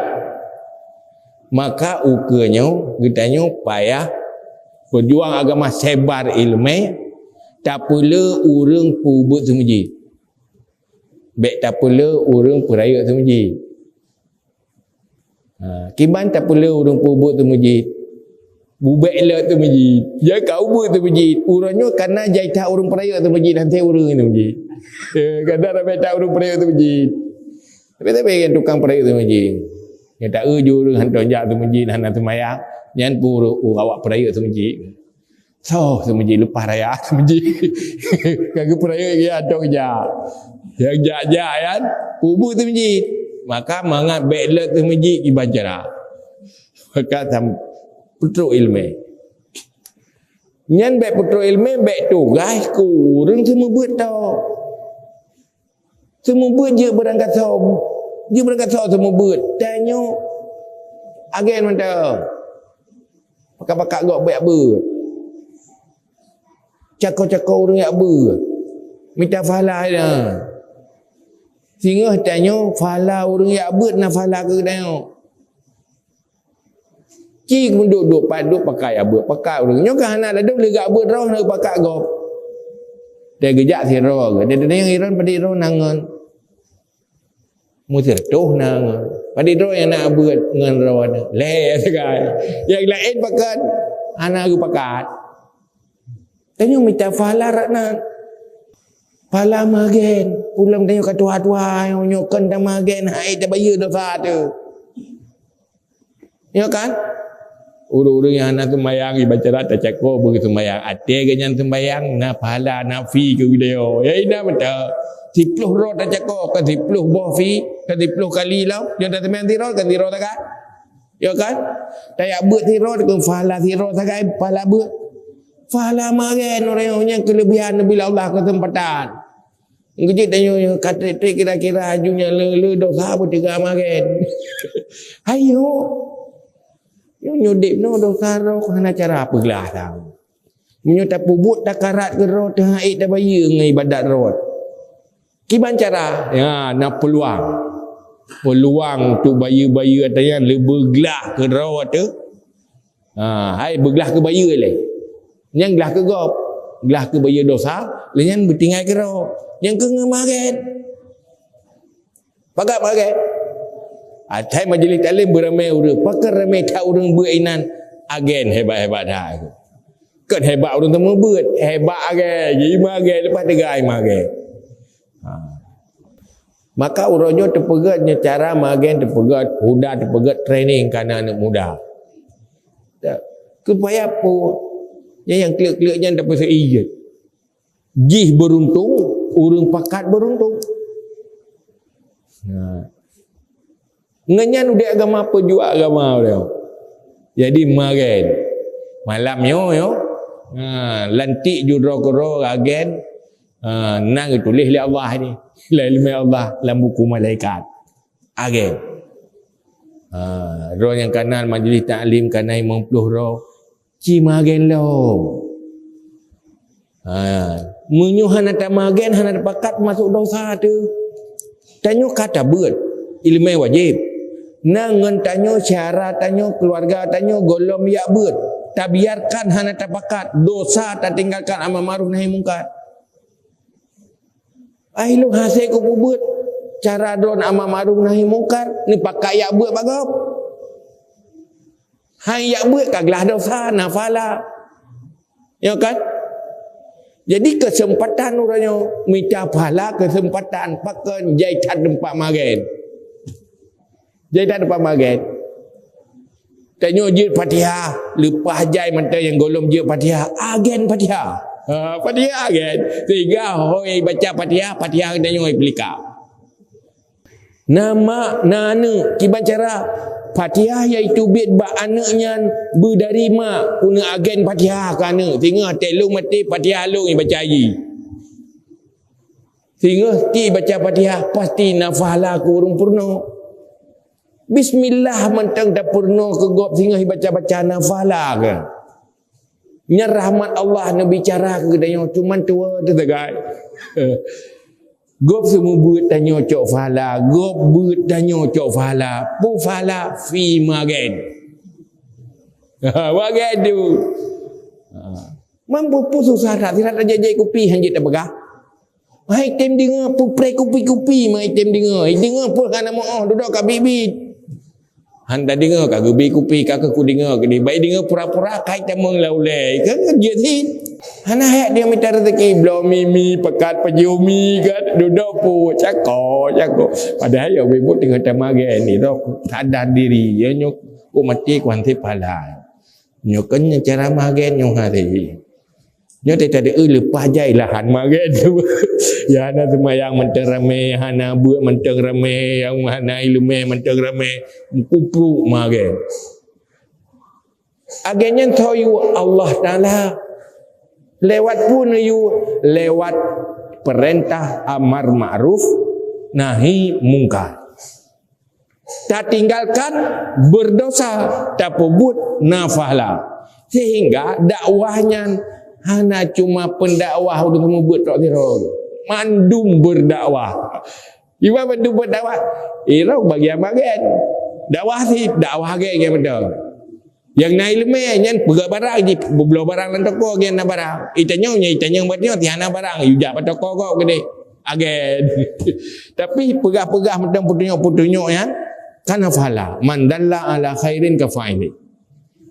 Maka ukeue nyoe geutanyoe payah peujuang agama, sebar ileumèe, tapeulé ureuëng peubuet seumeujid. Bèk tapeulé ureuëng peurayeuk seumeujid. Ha, kiban tapeulé ureuëng peubuet seumeujid. Bubèk leuet seumeujid. Nyang ka ubuet seumeujid. Uroe nyoe kana jai that ureuëng peurayeuk seumeujid, han tém ureuëng seumeujid. Eh, kana ramè that ureuëng peurayeuk seumeujid. Tapi, tapi nyang tukang peurayeuk seumeujid. Nyang taeu ju ureuëng hantom jak seumeujid, hana seumayang. Nyan pun ureuëng, ureuëng awak peurayeuk seumeujid. Soh seumeujid, leupah raya seumeujid. Ka geupeurayeuk, ya, hantom jak. Nyang jak-jak nyan, peubuet seumeujid. Maka mangat bèk leuet seumeujid kiban cara. Maka sam-, peutrok ileumèe. Nyan bèk peutrok ileumèe, bèk tugaih keu ureuëng seumeubeuet tok. Seumeubeuet jeuet beurangkasoe, jeuet beurangkasoe seumeubeuet. Tanyoe agen mantong. Pakat-pakat gob jak beuet. Cako-cako ureuëng jak beuet. Mita pahala na. Singoh tanyoe pahala ureuëng jak beuet na pahala keu tanyoe. Ci meuduek-duek pat duek pakat jak beuet, pakat ureuëng. Nyoe ka hana ladôm lé jak beuet droe na pakat gob. Teugeujak sidroe geuh. Dia teudeungoe iron padit droe na ngon. Meusireutôh na ngon. Padit droe nyang na beuet ngon droe nyan. Lé sagai. Nyang laén pakat, hana geupakat. Tanyoe mita pahala rot nan. Pahala magen. Ulôn tanyoe ka tuha-tuha, nyoe kon tamagen, hai tabayeue dosa teuh. Ya kan? Ureuëng-ureuëng nyang hana seumayang, ibarat cara tacako beu seumayang. Até geuh nyan seumayang, na pahala, na fi keu geutanyoe. Ya, indah mata. Siploh droe tacako, ka siploh boh fi, ka siploh kali lom. Nyoe taseumayang sidroe, ka sidroe sagai. Ya kan? Tajak beuet sidroe, deungon pahala sidroe sagai, pahala beuet. Pahala magen ureuëng nyang keuleubihan neubri lé Allah keuseumpatan. Geujeuet tanyoe ka treb-treb kira-kira aju nyang le-le dosa beuteuga magen. Hai ho. Nyoe udeb nyoe dosa roh hana cara peuglah tau. Meunyoe tapeubuet takarat keu roh teuhah ék tabayeue ngon ibadat roh. Kiban cara? Ya, na peuluang. Peuluang untuk bayeue-bayeue ata nyan leubeh glah keu roh teuh. Ha, hai beuglah keu bayeue lé. Nyang glah keu gob, glah keu bayeue dosa, lé nyan beutinggai keu roh. Nyang keu ngon magen. Pakat magen. Atai majlis taklim beuramé ureuëng, pakon ramé that ureuëng beuet inan agen hebat-hebat that. Kon hebat ureuëng teuma beuet, hebat agen, jadi magen lepas teuga magen. Ha. Maka uroe nyoe teupeugét nyoe cara magen teupeugét, udah teupeugét training kana aneuk muda. Supaya peue? Nyang, nyang klek-klek nyan tapeuseujid. Jih beuruntung, ureuëng pakat beuruntung. Nah. Ngon nyan udeb agama peujuang agama uroe. Jadi magen. Malam nyoe nyoe. Ha, lantik judroe keudroe agen. Ha, nang geutuléh lé Allah ni. Lam ileumé Allah lam buku malaikat. Agen. Ha, droe nyang kana majlis taklim kana limong ploh droe. Ci magen lom. Ha, meunyoe hana tamagen, hana tapakat masuk dosa teuh. Tanyoe ka tabeuet, ileumé wajéb. Nang ngon tanyoe, syedara tanyoe, keuluwarga tanyoe, gohlom jak beuet. Tabiarkan hana tapakat, dosa tatinggalkan amar ma'ruf nahi mungkar. Ai lôn hase kupeubuet cara droe amar ma'ruf nahi mungkar, neupakat jak beuet bak gob. Hai jak beuet ka glah dosa, na pahala. Ya kan? Jadi keuseumpatan uroe nyoe mita pahala keuseumpatan pakon jai that teumpat magen. Jai that teumpat magen. Tanyoe jeuet Fatihah, leupah jai mantong nyang gohlom jeuet Fatihah, agen Fatihah. Ha, Fatihah agen. Sehingga hôi baca Fatihah, Fatihah tanyoe peulika. Na mak, na aneuk, kiban cara Fatihah yaitu biet bak aneuk nyan beudari mak, keuneuk agen Fatihah keu aneuk. Singoh teuh lôn maté Fatihah lôn ibaca jih. Singoh ti baca Fatihah pasti na pahala keu ureuëng peurunoe. Bismillah mantong tapeurunoe keu gob singoh ibaca-baca na pahala keu. Nyan rahmat Allah neubicara keu geutanyoe, cuman tuwoe teuh sagai. Gob seumeubeuet tanyoe cok pahala, gob beuet tanyoe cok pahala. Peue pahala? Fi magen. Magen tu. Ha. Mampu peue susah that, sirat tajak jai kupi hanjeuet tapeugah. Hai tem deungoe peue preh kupi-kupi, mai tem deungoe. Deungoe peue hana meu'oh, dudoe ka bit-bit. Han tadeungoe ka geubi kupi, ka keuh kudeungoe keudeh. Bai deungoe pura-pura kai tamong lam ulée. Kan jeuet sit. Hana hek dia mita rezeki, bloe mi-mi, pakat pajoh mi, kan. Dudoe peue, cako, cako. Padahai ya bibut deungoe tamagen ni, roh sadar diri. Ya nyoe ku maté ku hanté pahala. Nyoe kan cara magen nyoe hari. Nyoe teuh tadi, eh, leupah jai lahan magen tu. Ya hana seumayang mantong ramé, hana beuet mantong ramé, nyang hana ileumé mantong ramé, meukupruk magen. Agen nyan tayue Allah Taala lewat peue neuyue? Lewat peurintah amar ma'ruf nahi mungkar. Tatinggalkan berdosa, tapeubuet na pahala. Sehingga dakwah nyan hana cuma pendakwah ureuëng meubeuet tok sidroe. Mandum berdakwah. Iban mandum berdakwah. Ira bagian-bagian. Dakwah sit, dakwah gét-gét beutôi. Nyang na ileumé nyan peugah barang jih, peubloe barang lam toko nyang na barang. Itanyong nyan, itanyong bak nyoe, tiada barang. Yue jak bak toko kok keudeh. Agen. Tapi peugah-peugah mantong peutunyok-peutunyok nyan, Kana fala, man dalla ala khairin ka fa'ili.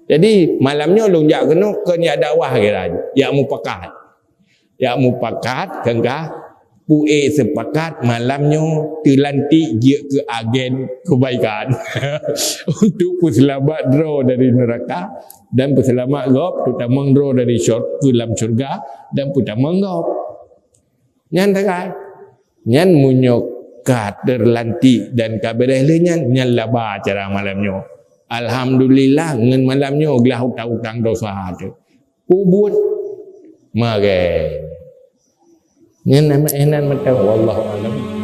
Jadi, malam nyoe lôn jak keunoe kon jak dakwah kira, jak mupakat. Jak mupakat, kengkah, pu'e seupakat malam nyoe teulantik jeuet keu agen keubaikan. Untuk peuseulamat droe dari neuraka dan peuseulamat gob peutamong droe dari syur-, keu lam syurga dan peutamong gob. Nyan takai. Nyan meunyoe ka teulantik dan ka beureh lé nyan, nyan laba acara malam nyoe. Alhamdulillah, ngon malam nyoe glah utang-utang dosa teuh. Peubuet magée. Nyan nama énan mantong, wallahu a'lam.